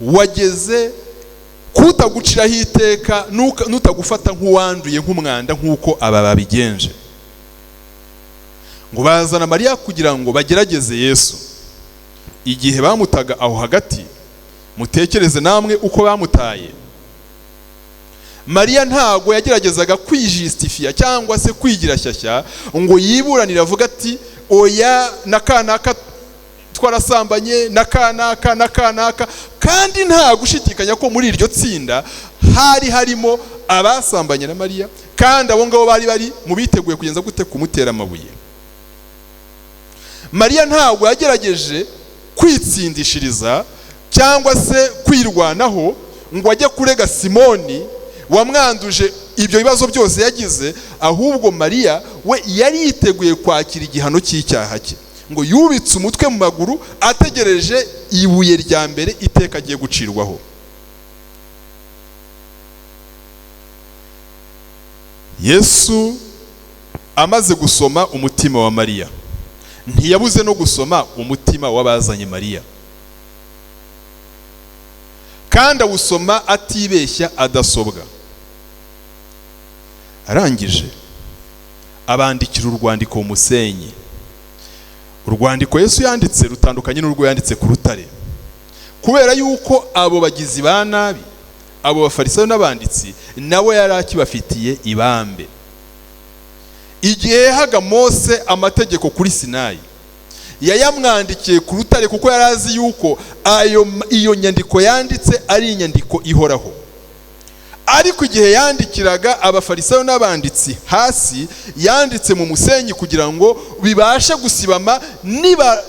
wageze kutaguciraho iteka, nutagufata nk'uwanduye, nk'umwanda, nk'uko aba babigenje." Ngo bazana Mariya kugira ngo bagerageze Yesu. Igihe bamutaga aho hagati, mutekereze namwe uko bamutaye. Mariya ntago yageragezaga kwijisitifiya cyangwa se kwigira shyashya ngo yiburanire, avuga ati: "Oya, na kanaka twarasambanye, na kanaka, na kanaka." Kandi nta gushidikanya ko muri iryo tsinda hari harimo abasambanye na Mariya, kandi abo ngabo bari bari mu biteguye kugenza gute? Kumutera amabuye. Mariya ntabwo yagerageje kwitsindishiriza cyangwa se kwirwanaho ngo ajye kurega Simoni wamwanduje ibyo bibazo byose yagize. Ahubwo Mariya we yari yiteguye kwakira igihano cy'icyaha cye. Ngo yubitse umutwe mu maguru, ategereje ibuye rya mbere, iteka agiye gucirwaho. Yesu amaze gusoma umutima wa Mariya, ntiyabuze no gusoma umutima w'abazanye Mariya, kandi awusoma atibeshya, adasobwa. Arangije abandikira urwandiko mu musenyi. Urwandiko Yesu yanditse rutandukanye n'urwo yanditse ku rutare, kubera yuko abo bagizi ba nabi, abo bafarisayo n'abanditsi, nawe yari akibafitiye ibambe. Igihe yahaga Mose amategeko kuri Sinayi, yayamwandikiye ku rutare, kuko yari azi yuko iyo nyandiko yanditse ari inyandiko ihoraho. Ariko igihe yandikiraga abafarisayo n'abanditsi hasi, yanditse mu musenyi kugira ngo bibashe gusibama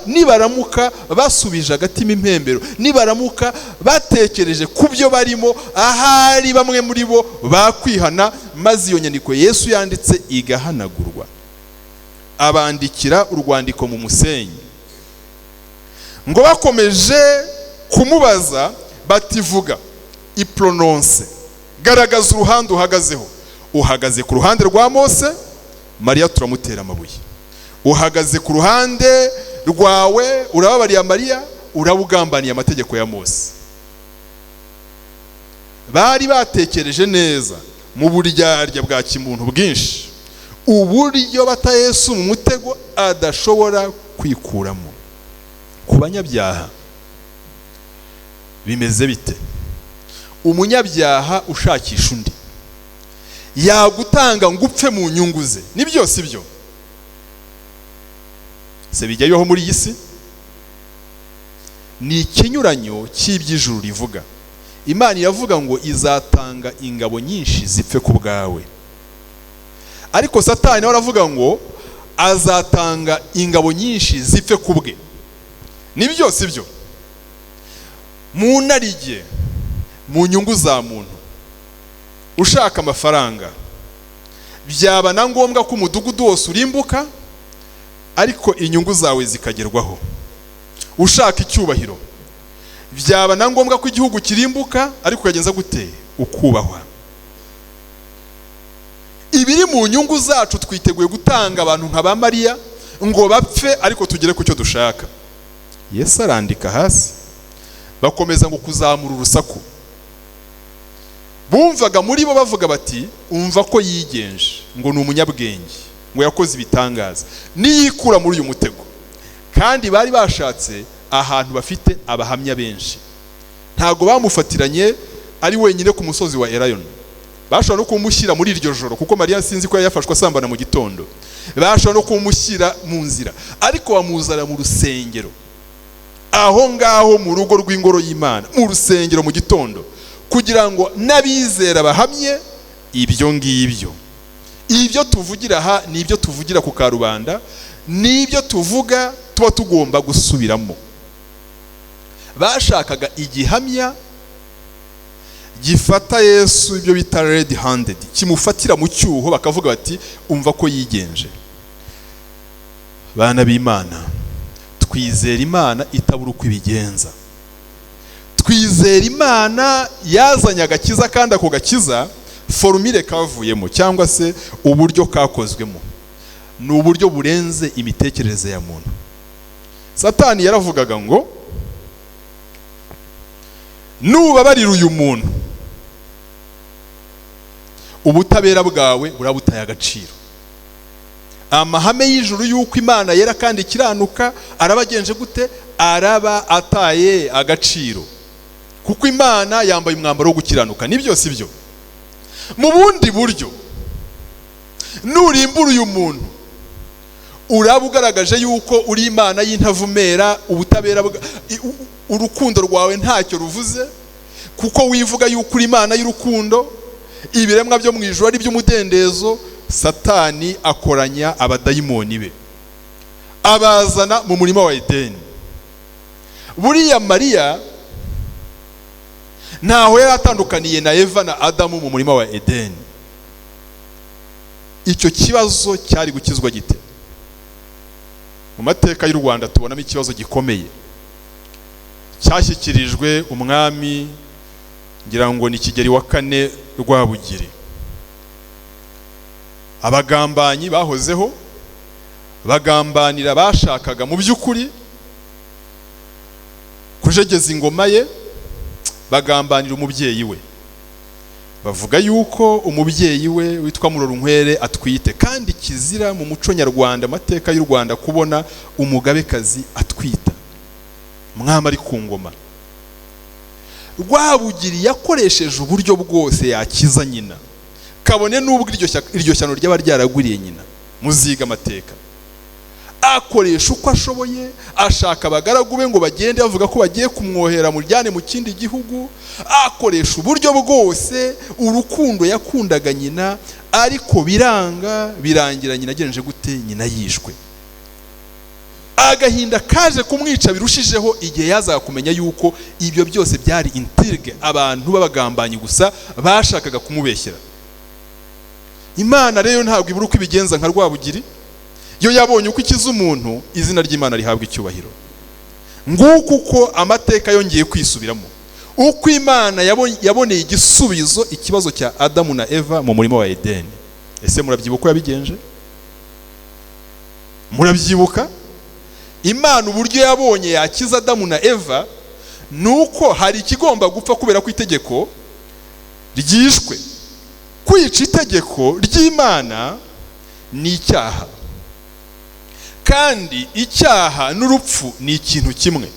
nibaramuka basubije agatima impembero, nibaramuka batekereje ku byo barimo, ahari bamwe muri bo bakwihana, maze iyo nyandiko Yesu yanditse igahanagurwa. Abandikira urwandiko mu musenyi. Ngo bakomeje kumubaza bativuga, iporononse, garagaza uruhande uhagazeho. Uhagaze ku ruhande rwa Mose, Mariya turamutera amabuye. Uhagaze ku ruhande rwawe, urababariye Mariya, urabugambaniye amategeko ya Mose. Bari batekereje neza mu buryarya bwa kimuntu bwinshi uburyo bata Yesu mu mutego adashobora kwikuramo. Ku banyabyaha bimeze bite? Umunyabyaha ushakisha undi yagutanga ngo upfe mu nyungu ze. Ni byose ibyo se bijya bibaho muri iyi si? Ni ikinyuranyo cy'iby'ijuru rivuga. Imana iravuga ngo izatanga ingabo nyinshi zipfe ku bwawe, ariko Satani nawe aravuga ngo azatanga ingabo nyinshi zipfe ku bwe. Ni byose ibyo mu narijye, mu nyungu za muntu. Ushaka amafaranga, byaba na ngombwa ko umudugudu wose urimbuka, ariko inyungu zawe zikagerwaho. Ushaka icyubahiro, byaba na ngombwa ko igihugu kirimbuka, ariko ukagenza gute? Ukubahwa. Ibiri mu nyungu zacu twiteguye gutanga abantu nka ba Mariya ngo bapfe, ariko tugere ku cyo dushaka. Yesu arandika hasi. Bakomeza ngo kuzamura urusaku. Bumvaga muri bo bavuga bati: "Umva ko yigenje, ngo ni umunyabwenge, ngo yakoze ibitangaza, niyikura muri uyu mutego." Kandi bari bashatse ahantu bafite abahamya benshi. Ntabwo bamufatiranye ari wenyine ku musozi wa Elayono. Bashobora no kumushyira muri iryo joro, kuko Mariya sinzi ko yari yafashwe asambana mu gitondo. Bashobora no kumushyira mu nzira, ariko bamuzana mu rusengero, aho ngaho mu rugo rw'ingoro y'Imana, mu rusengero mu gitondo, kugira ngo n'abizera bahamye ibyo ngibyo. Ibyo tuvugira aha ni ibyo tuvugira ku karubanda, n'ibyo tuvuga tuba tugomba gusubiramo. Bashakaga igihamya gifata Yesu, ibyo bita red handed, kimufatira mu cyuho, bakavuga bati: "Umva ko yigenje." Bana b'Imana, twizera Imana itabura uko ibigenza. Twizera Imana yazanye agakiza, kandi ako gakiza formule kavuyemo cyangwa se uburyo kakozwemo ni uburyo burenze imitekerereze ya muntu. Satani yaravugaga ngo: "Nubabarira uyu muntu, ubutabera bwawe burabutaye agaciro. Amahame y'ijuru y'uko Imana yera kandi ikiranuka arabagenje gute? Araba ataye agaciro, kuko Imana yambaye umwambaro wo gukiranuka." Nibyo, si byo? Mu bundi buryo, nurimbura uyu muntu, uraba ugaragaje yuko uri Imana y'intavumera, ubutabera, urukundo rwawe ntacyo ruvuze, kuko wivuga yuko uri Imana y'urukundo, ibiremwa byo mu ijuru ari iby'umudendezo. Satani akoranya abadayimoni be, abazana mu murima wa Edeni. Buriya Mariya ntaho yari atandukaniye na Eva na Adamu mu murima wa Edeni. Icyo kibazo cyari gukizwa gite? Mu mateka y'u Rwanda tubonamo ikibazo gikomeye cyashyikirijwe umwami, ngira ngo ni Kigeli wa kane Rwabugiri. Abagambanyi bahozeho bagambanira, bashakaga mu by'ukuri kujegeza ingoma ye, bagambanira umubyeyi we, bavuga yuko umubyeyi we witwa Murorunkwere atwite, kandi kizira mu muco nyarwanda, amateka y'u Rwanda, kubona umugabekazi atwita, umwami ari ku ngoma. Rwabugiri yakoresheje uburyo bwose yakiza nyina, kabone n'ubwo iryo shyano ryaba ryaragwiriye nyina. Muziga amateka. Akoresha uko ashoboye, ashaka abagaragu be ngo bagende bavuga ko bagiye kumwohera mujyane mu kindi gihugu. Akoresha uburyo bwose, urukundo yakundaga nyina, ariko biranga. Birangira nyina agenje gute? Nyina yishwe. Agahinda kaje kumwica birushijeho igihe yazaga kumenya yuko ibyo byose byari intrigue, abantu b'abagambanyi gusa bashakaga kumubeshyera. Imana rero ntabwo ibura uko ibigenza nka Rwabugiri. Iyo yabonye uko ikiza umuntu, izina ry'Imana rihabwa icyubahiro. Nguko uko amateka yongeye kwisubiramo, uko Imana yaboneye igisubizo ikibazo cya Adamu na Eva mu murima wa Edeni. Ese murabyibuka uko yabigenje? Murabyibuka? Imana uburyo yabonye yakiza Adamu na Eva ni uko hari ikigomba gupfa kubera ko itegeko ryishwe. Kwica itegeko ry'Imana ni icyaha, kandi icyaha n'urupfu ni ikintu kimwe.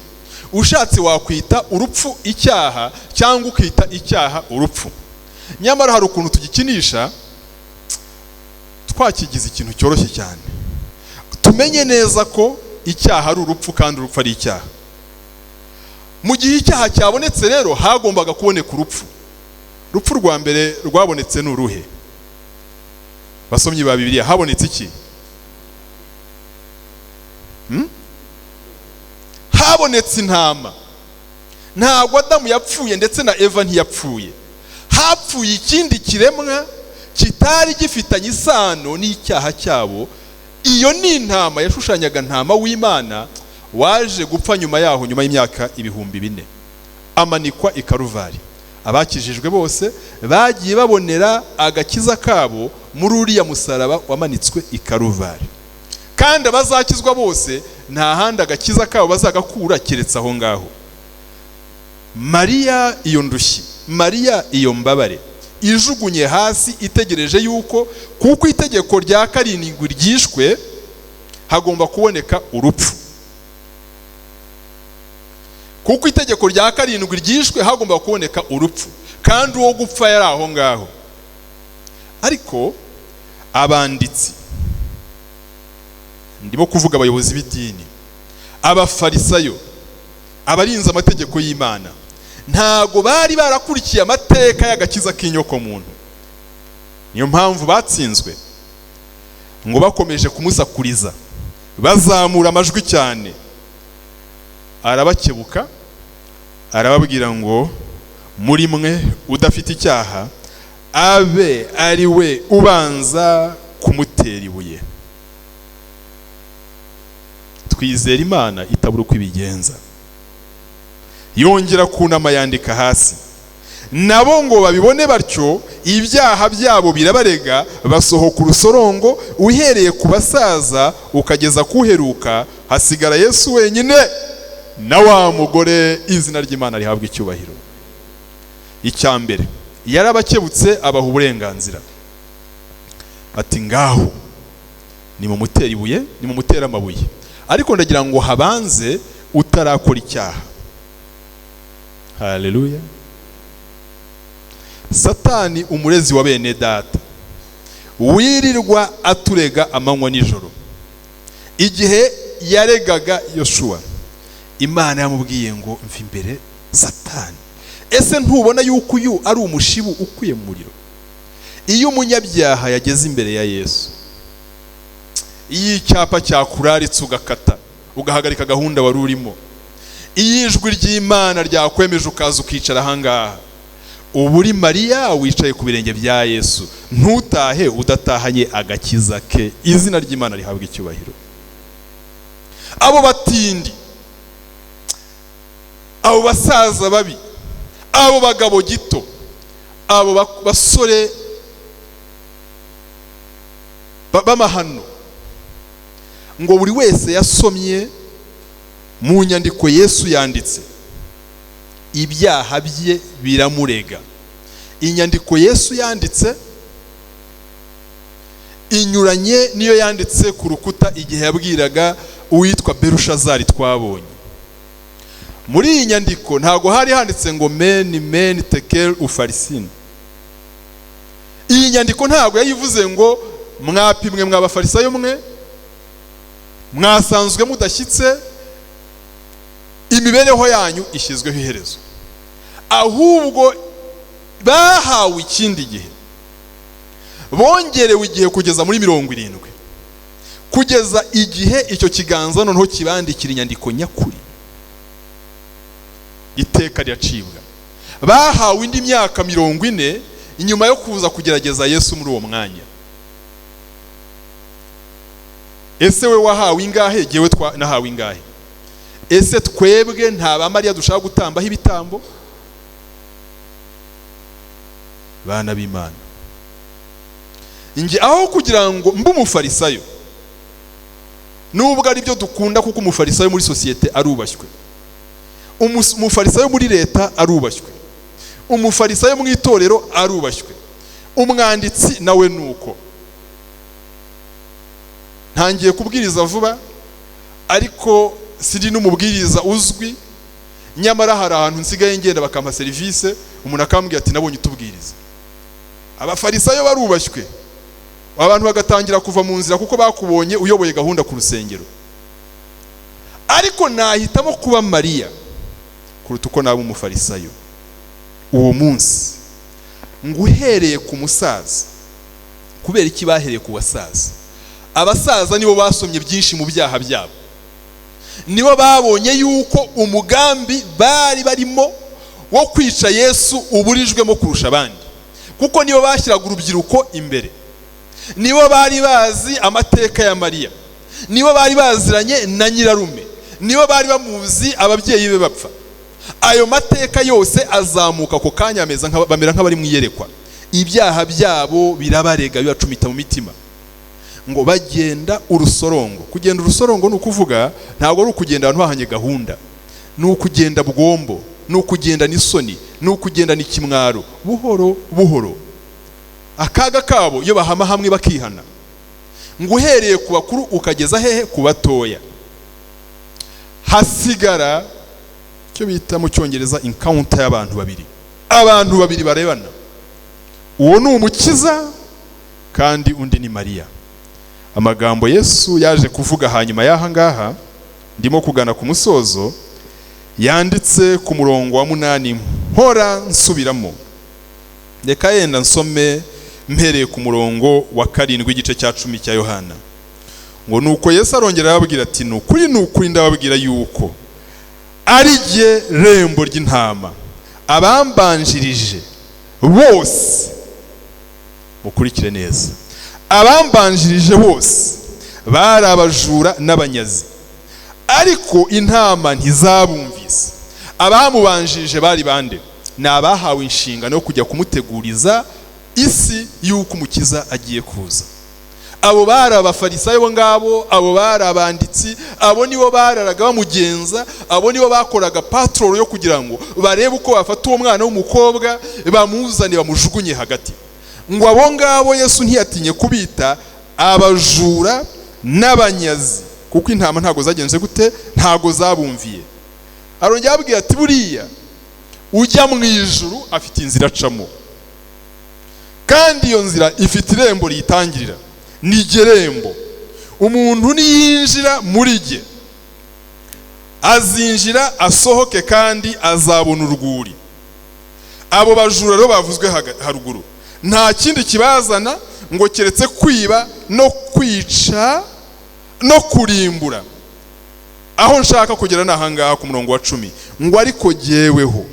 Ushatse wakwita urupfu icyaha cyangwa ukita icyaha urupfu. Nyamara hari ukuntu tugikinisha, twakigize ikintu cyoroshye cyane. Tumenye neza ko icyaha ari urupfu kandi urupfu ari icyaha. Mu gihe icyaha cyabonetse rero, hagombaga kuboneka urupfu. Urupfu rwa mbere rwabonetse ni uruhe, basomyi ba Bibiliya? Habonetse iki? Habonetse intama. Ntabwo Adamu yapfuye, ndetse na Eva ntiyapfuye. Hapfuye ikindi kiremwa kitari gifitanye isano n'icyaha cyabo. Iyo ni intama yashushanyaga ntama w'Imana waje gupfa nyuma yaho, nyuma y'imyaka 4000, amanikwa i Karuvari. Abakijijwe bose bagiye babonera agakiza kabo muri uriya musaraba wamanitswe i Karuvari, kandi abazakizwa bose nta handi agakiza kabo bazagakura keretse aho ngaho. Mariya iyo ndushyi, Mariya iyo mbabare ijugunye hasi, itegereje yuko kuko itegeko rya karindwi ryishwe hagomba kuboneka urupfu, kuko itegeko rya karindwi ryishwe hagomba kuboneka urupfu, kandi uwo gupfa yari aho ngaho. Ariko abanditsi, ndimo kuvuga abayobozi b'idini, abafarisayo, abarinze amategeko y'Imana, ntago bari barakurikiye amateka y'agakiza k'inyokomuntu. Niyo mpamvu batsinzwe. Ngo bakomeje kumusakuriza, bazamura amajwi cyane, arabakebuka, arababwira ngo muri mwe udafite icyaha abe ari we ubanza kumutera ibuye. Twizera Imana itabura uko ibigenza. Yongera kunama yandika hasi. Nabo ngo babibone batyo, ibyaha byabo birabarega, basohoka urusorongo, uhereye ku basaza ukageza kuheruka, hasigara Yesu wenyine na wa mugore. Izina ry'Imana rihabwa icyubahiro. Icya mbere, yarabakebutse, abaha uburenganzira, ati ngaho nimumutere ibuye, nimumutere amabuye, ariko ndagira ngo habanze utarakora icyaha. Haleluya. Satani umurezi wa bene data wirirwa aturega amanywa nijoro, igihe yaregaga Yoshuwa, Imana yamubwiye ngo mva imbere Satani, ese ntubona yuko uyu ari umushibu ukuye mu muriro? Iyo umunyabyaha yageze imbere ya Yesu, iyo icyapa cyakuraritse ugakata ugahagarika gahunda wari urimo, iyo ijwi ry'Imana ryakwemeje ukaza ukicara ahangaha, uba uri Mariya wicaye ku birenge bya Yesu. Ntutahe udatahanye agakiza ke. Izina ry'Imana rihabwa icyubahiro. Abo batindi, abo basaza babi, abo bagabo gito, abo basore b'amahano, ngo buri wese yasomye mu nyandiko Yesu yanditse, ibyaha bye biramurega. Inyandiko Yesu yanditse inyuranye niyo yanditse ku rukuta igihe yabwiraga uwitwa Berushazari twabonye. Muri iyi nyandiko ntago hari handitse ngo meni meni tekel ufarisini. Iyi nyandiko ntago yayivuze ngo mwapimwe mwabafarisayo mwe, mwasanzwe mudashyitse, imibereho yanyu ishyizweho iherezo. Ahubwo bahawe ikindi gihe, bongerewe igihe kugeza muri 70, kugeza igihe icyo kiganza noneho kibandikira inyandiko nyakuri, iteka riracibwa. Bahawe indi myaka 40 inyuma yo kuza kugerageza Yesu muri uwo mwanya. Ese we wahawe ingahe? Jyewe nahawe ingahe? Ese twebwe nta ba Mariya dushaka gutambaho ibitambo? Bana b'Imana, nge aho kugira ngo mbe umufarisayo, nubwo ari byo dukunda, kuko umufarisayo muri sosiyete arubashywe, umufarisayo muri leta arubashywe, umufarisayo mu itorero arubashywe, umwanditsi nawe nuko. Ntangiye kubwiriza vuba, ariko siri n'umubwiriza uzwi, nyamara hari ahantu nsigaye ngenda bakampa serivisi, umuntu akambwira ati nabonye utubwiriza. Abafarisayo barubashywe, abantu bagatangira kuva mu nzira kuko bakubonye uyoboye gahunda ku rusengero. Ariko nahitamo kuba Mariya kuruta uko naba umufarisayo. Uwo munsi ngo uhereye ku musaza, kubera iki bahereye ku basaza? Abasaza nibo basomye byinshi mu byaha byabo, nibo babonye yuko umugambi bari barimo wo kwica Yesu uburijwemo kurusha abandi. Kuko nibo bashyiraga urubyiruko imbere, nibo bari bazi amateka ya Mariya, nibo bari baziranye na nyirarume, nibo bari bamuzi ababyeyi be bapfa. Ayo mateka yose azamuka ako kanya, bamera nk'abari mu iyerekwa. Ibyaha byabo birabarega, bibacumita mu mitima, ngo bagenda urusorongo. Kugenda urusorongo ni ukuvuga ntabwo ari ukugenda abantu bahanye gahunda, ni ukugenda bwombo, ni ukugenda n'isoni, ni ukugenda n'ikimwaro, buhoro buhoro. Akaga kabo iyo bahama hamwe bakihana, ngo uhereye ku bakuru ukageza hehe? Ku batoya. Hasigara icyo bita mu Cyongereza encounter y'abantu babiri, abantu babiri barebana. Uwo ni Umukiza kandi undi ni Mariya. Amagambo Yesu yaje kuvuga hanyuma y'aha ngaha, ndimo kugana ku musozo, yanditse ku murongo wa 8, mpora nsubiramo. Reka yenda nsome mpereye ku murongo wa 7 igice cya 10 cya Yohana. Ngo nuko Yesu arongera arababwira ati: ni ukuri, ni ukuri, ndababwira yuko ari jye rembo ry'intama. Abambanjirije bose, mukurikire neza, abambanjirije bose bari abajura n'abanyazi, ariko intama ntizabumvise. Abamubanjirije bari bande? Ni abahawe inshingano yo kujya kumuteguriza isi y'uko Umukiza agiye kuza. Abo bari abafarisayo ngabo, abo bari abanditsi, abo nibo bararaga bamugenza, abo nibo bakoraga patrol yo kugira ngo barebe uko bafata uwo mwana w'umukobwa bamuzane bamujugunye hagati. Ngo abo ngabo Yesu ntiyatinye kubita abajura n'abanyazi, kuko intama ntago zagenze gute? Ntago zabumviye. Arongera ababwira ati: buriya ujya mu ijuru afite inzira acamo, kandi iyo nzira ifite irembo riyitangirira, ni gerembo. Umuntu niyinjira muri jye azinjira asohoke, kandi azabona urwuri. Abo bajura rero bavuzwe haruguru nta kindi kibazana ngo keretse kwiba no kwica no kurimbura. Aho nshaka kugera ni ahangaha ku murongo wa 10, ngo ariko jyeweho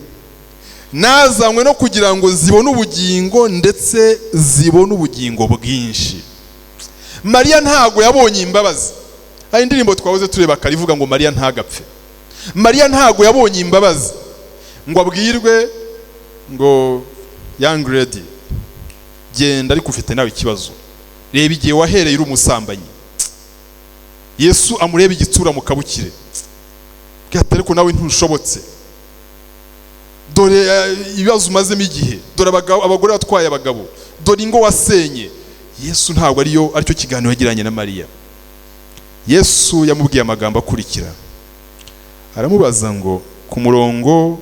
nazanywe no kugira ngo zibone ubugingo, ndetse zibone ubugingo bwinshi. Mariya ntago yabonye imbabazi. Hari indirimbo twahoze tureba karivuga ngo Mariya ntagapfe. Mariya ntago yabonye imbabazi ngo abwirwe ngo young lady genda, ariko ufite nawe ikibazo, reba igihe wahereye uri umusambanyi. Yesu amureba igitsura mu kabukire, ariko nawe ntushobotse, dore ibibazo umazemo igihe, dore abagore batwaye abagabo, dore ingo wasenye. Yesu ntabwo ariyo aricyo kiganiro yagiranye na Mariya. Yesu yamubwiye amagambo akurikira, aramubaza ngo ku murongo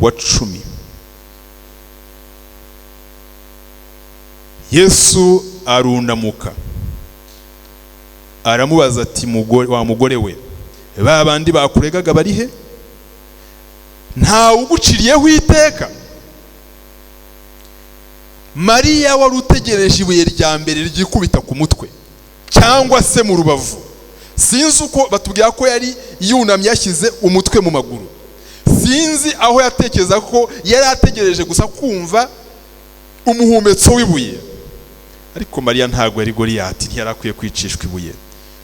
wa 10, Yesu arunamuka aramubaza ati: wa mugore we, ba bandi bakuregaga bari he? Ntawe uguciriyeho iteka? Mariya wari utegereje ibuye rya mbere ryikubita ku mutwe cyangwa se mu rubavu, sinzi uko batubwira ko yari yunamye yashyize umutwe mu maguru, sinzi aho yatekereza ko yari ategereje gusa kumva umuhumetso w'ibuye. Ariko Mariya ntago yari Goliyati, ntiyari akwiye kwicishwa ibuye,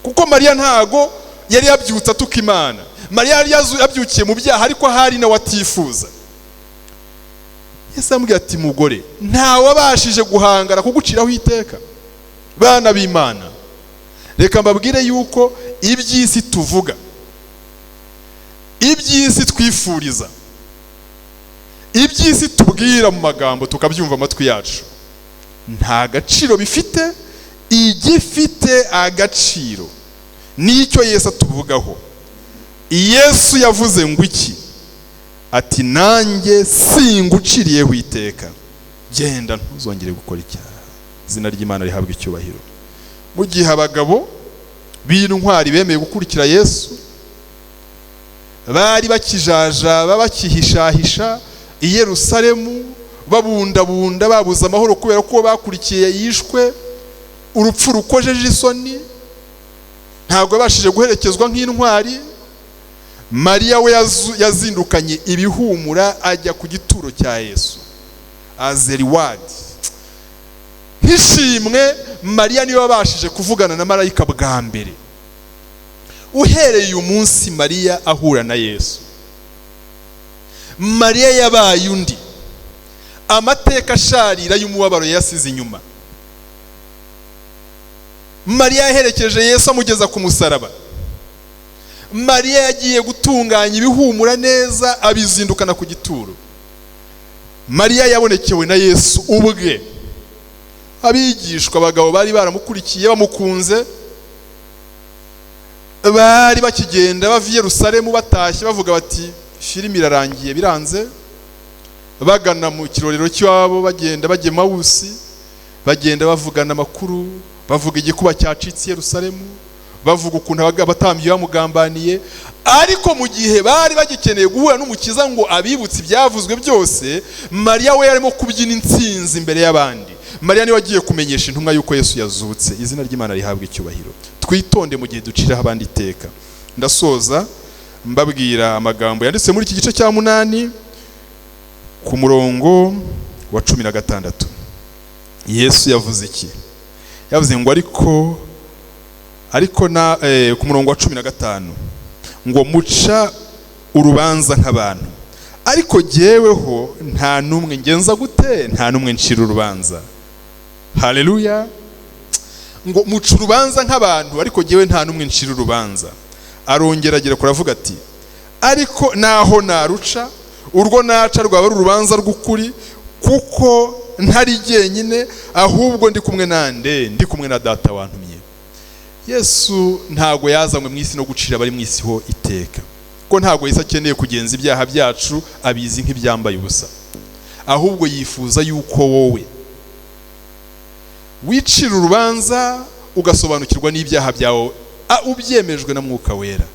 kuko Mariya ntago yari yabyutse atuka Imana. Mariya yari yabyukiye mu byaha, ariko hari nawe atifuza. Yesu amubwira ati: mugore, ntawabashije guhangara kuguciraho iteka. Bana b'Imana, reka mbabwire yuko iby'isi tuvuga, iby'isi twifuriza, iby'isi tubwira mu magambo tukabyumva amatwi yacu, nta gaciro bifite. Igifite agaciro nicyo Yesu atuvugaho. Yesu yavuze ngo iki? Ati: nanjye singuciriyeho iteka, genda ntuzongere gukora icyaha. Izina ry'Imana rihabwa icyubahiro. Mu gihe abagabo b'intwari bemeye gukurikira Yesu bari bakijajaba, bakihishahisha i Yerusalemu, babundabunda, babuze amahoro kubera ko bakurikiye yishwe urupfu rukojeje isoni, ntabwo yabashije guherekezwa nk'intwari. Mariya we yazindukanye ibihumura ajya ku gituro cya Yesu. As a reward, nk'ishimwe, Mariya niwe wabashije kuvugana na marayika bwa mbere. Uhereye uyu munsi Mariya ahura na Yesu, Mariya yabaye undi. Amateka asharira y'umubabaro yasize inyuma. Mariya yaherekeje Yesu amugeza ku musaraba. Mariya yagiye gutunganya ibihumura neza, abizindukana ku gituro. Mariya yabonekewe na Yesu ubwe. Abigishwa, abagabo bari baramukurikiye bamukunze, bari bakigenda bava i Yerusalemu batashye, bavuga bati: "Filimi irarangiye, biranze." Bagana mu kirorero cy'iwabo, bagenda bajya Emawusi, bagenda bavugana amakuru, bavuga igikuba cyacitse i Yerusalemu, bavuga ukuntu abatambyi bamugambaniye. Ariko mu gihe bari bagikeneye guhura n'Umukiza ngo abibutse ibyavuzwe byose, Mariya we yarimo kubyina intsinzi imbere y'abandi. Mariya niwe agiye kumenyesha intumwa y'uko Yesu yazutse. Izina ry'Imana rihabwa icyubahiro. Twitonde mu gihe duciraho abandi iteka. Ndasoza mbabwira amagambo yanditse muri iki gice cya 8 ku murongo wa 16. Yesu yavuze iki? Yavuze ngo ariko na ku murongo wa 15 ngo: "Muca urubanza nk'abantu, ariko jyeweho nta n'umwe ngenza gute? Nta n'umwe ncira urubanza." Haleluya! Ngo: "Muca urubanza nk'abantu, ariko jyewe nta n'umwe ncira urubanza." Arongera agira kuravuga ati: "Ariko naho naruca, urwo naca rwaba ari urubanza rw'ukuri, kuko ntari jyenyine, ahubwo ndi kumwe nande? Ndi kumwe na Data wantumye." Yesu ntago yazanywe mu isi no gucira abari mu isi ho iteka, ko ntago Yesu akeneye kugenza ibyaha byacu, abizi nk'ibyambaye ubusa. Ahubwo yifuza yuko wowe wicira urubanza, ugasobanukirwa n'ibyaha byawe ubyemejwe na Mwuka Wera.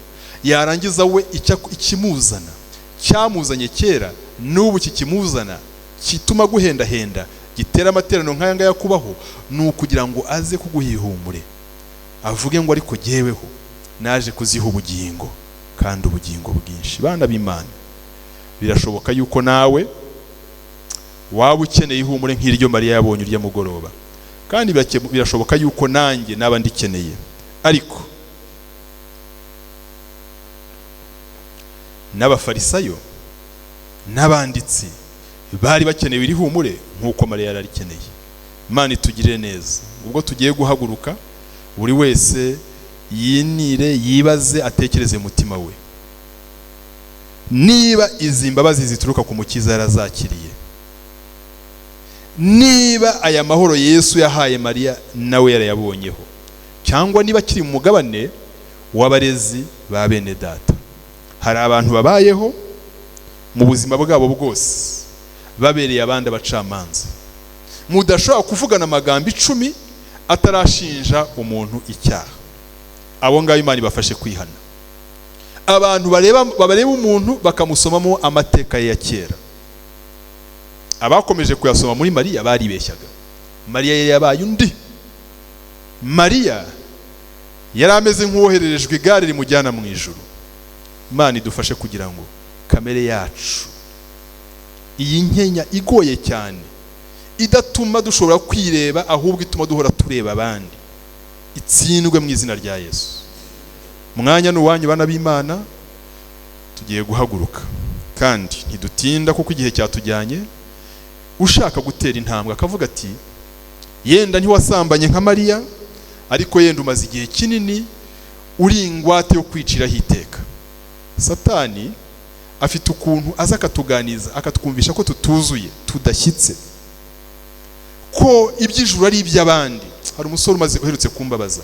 Yarangiza we ikimuzana cyamuzanye kera, n'ubu kikimuzana, kituma guhendahenda, gitera amateraniro nk'aya ngaya kubaho, ni ukugira ngo aze kuguha ihumure, avuge ngo: "Ariko jyeweho naje kuziha ubugingo, kandi ubugingo bwinshi." Bana b'Imana, birashoboka yuko nawe waba ukeneye ihumure nk'iryo Mariya yabonye urya mugoroba, kandi birashoboka yuko nanjye naba ndikeneye. Ariko n'Abafarisayo n'abanditsi bari bakeneye iri humure nk'uko Mariya yari arikeneye. Imana itugirire neza. Ubwo tugiye guhaguruka, buri wese yinire, yibaze, atekereze mu mutima we niba izi mbabazi zituruka ku Mukiza yarazakiriye, niba aya mahoro Yesu yahaye Mariya nawe yarayabonyeho, cyangwa niba akiri mu mugabane w'abarezi ba bene data. Hari abantu babayeho mu buzima bwabo bwose babereye abandi abacamanza, mudashobora kuvugana amagambo 10 atarashinja umuntu icyaha. Abo ngabo Imana ibafashe kwihana. Abantu bareba umuntu bakamusomamo amateka ye ya kera. Abakomeje kuyasoma muri Mariya baribeshyaga. Mariya yari yabaye undi. Mariya yari ameze nk'uwohererejwe igare rimujyana mu ijuru. Imana idufashe kugira ngo kamere yacu, iyi nkenya igoye cyane, idatuma dushobora kwireba ahubwo ituma duhora tureba abandi, itsindwe mu izina rya Yesu. Umwanya ni uwanyu, bana b'Imana. Tugiye guhaguruka kandi ntidutinda kuko igihe cyatujyanye. Ushaka gutera intambwe akavuga ati: "Yenda ntiwasambanye nka Mariya, ariko yenda umaze igihe kinini uri ingwate yo kwiciraho iteka." Satani afite ukuntu aza akatuganiza, akatwumvisha ko tutuzuye, tudashyitse, ko iby'ijuru ari iby'abandi. Hari umusore umaze uherutse kumbabaza,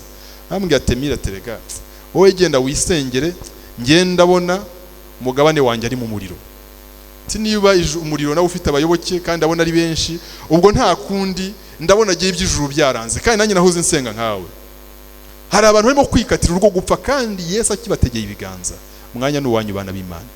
arambwira ati: "Mira, terega wowe genda wisengere, ngenda ndabona umugabane wanjye ari mu muriro." Ati: "Niba umuriro nawe ufite abayoboke kandi ndabona ari benshi, ubwo nta kundi, ndabona agiye iby'ijuru byaranze, kandi nanjye nahoze nsenga nkawe." Hari abantu barimo kwikatira urwo gupfa kandi Yesu akibategeye ibiganza. Umwanya ni uwanyu, bana b'Imana.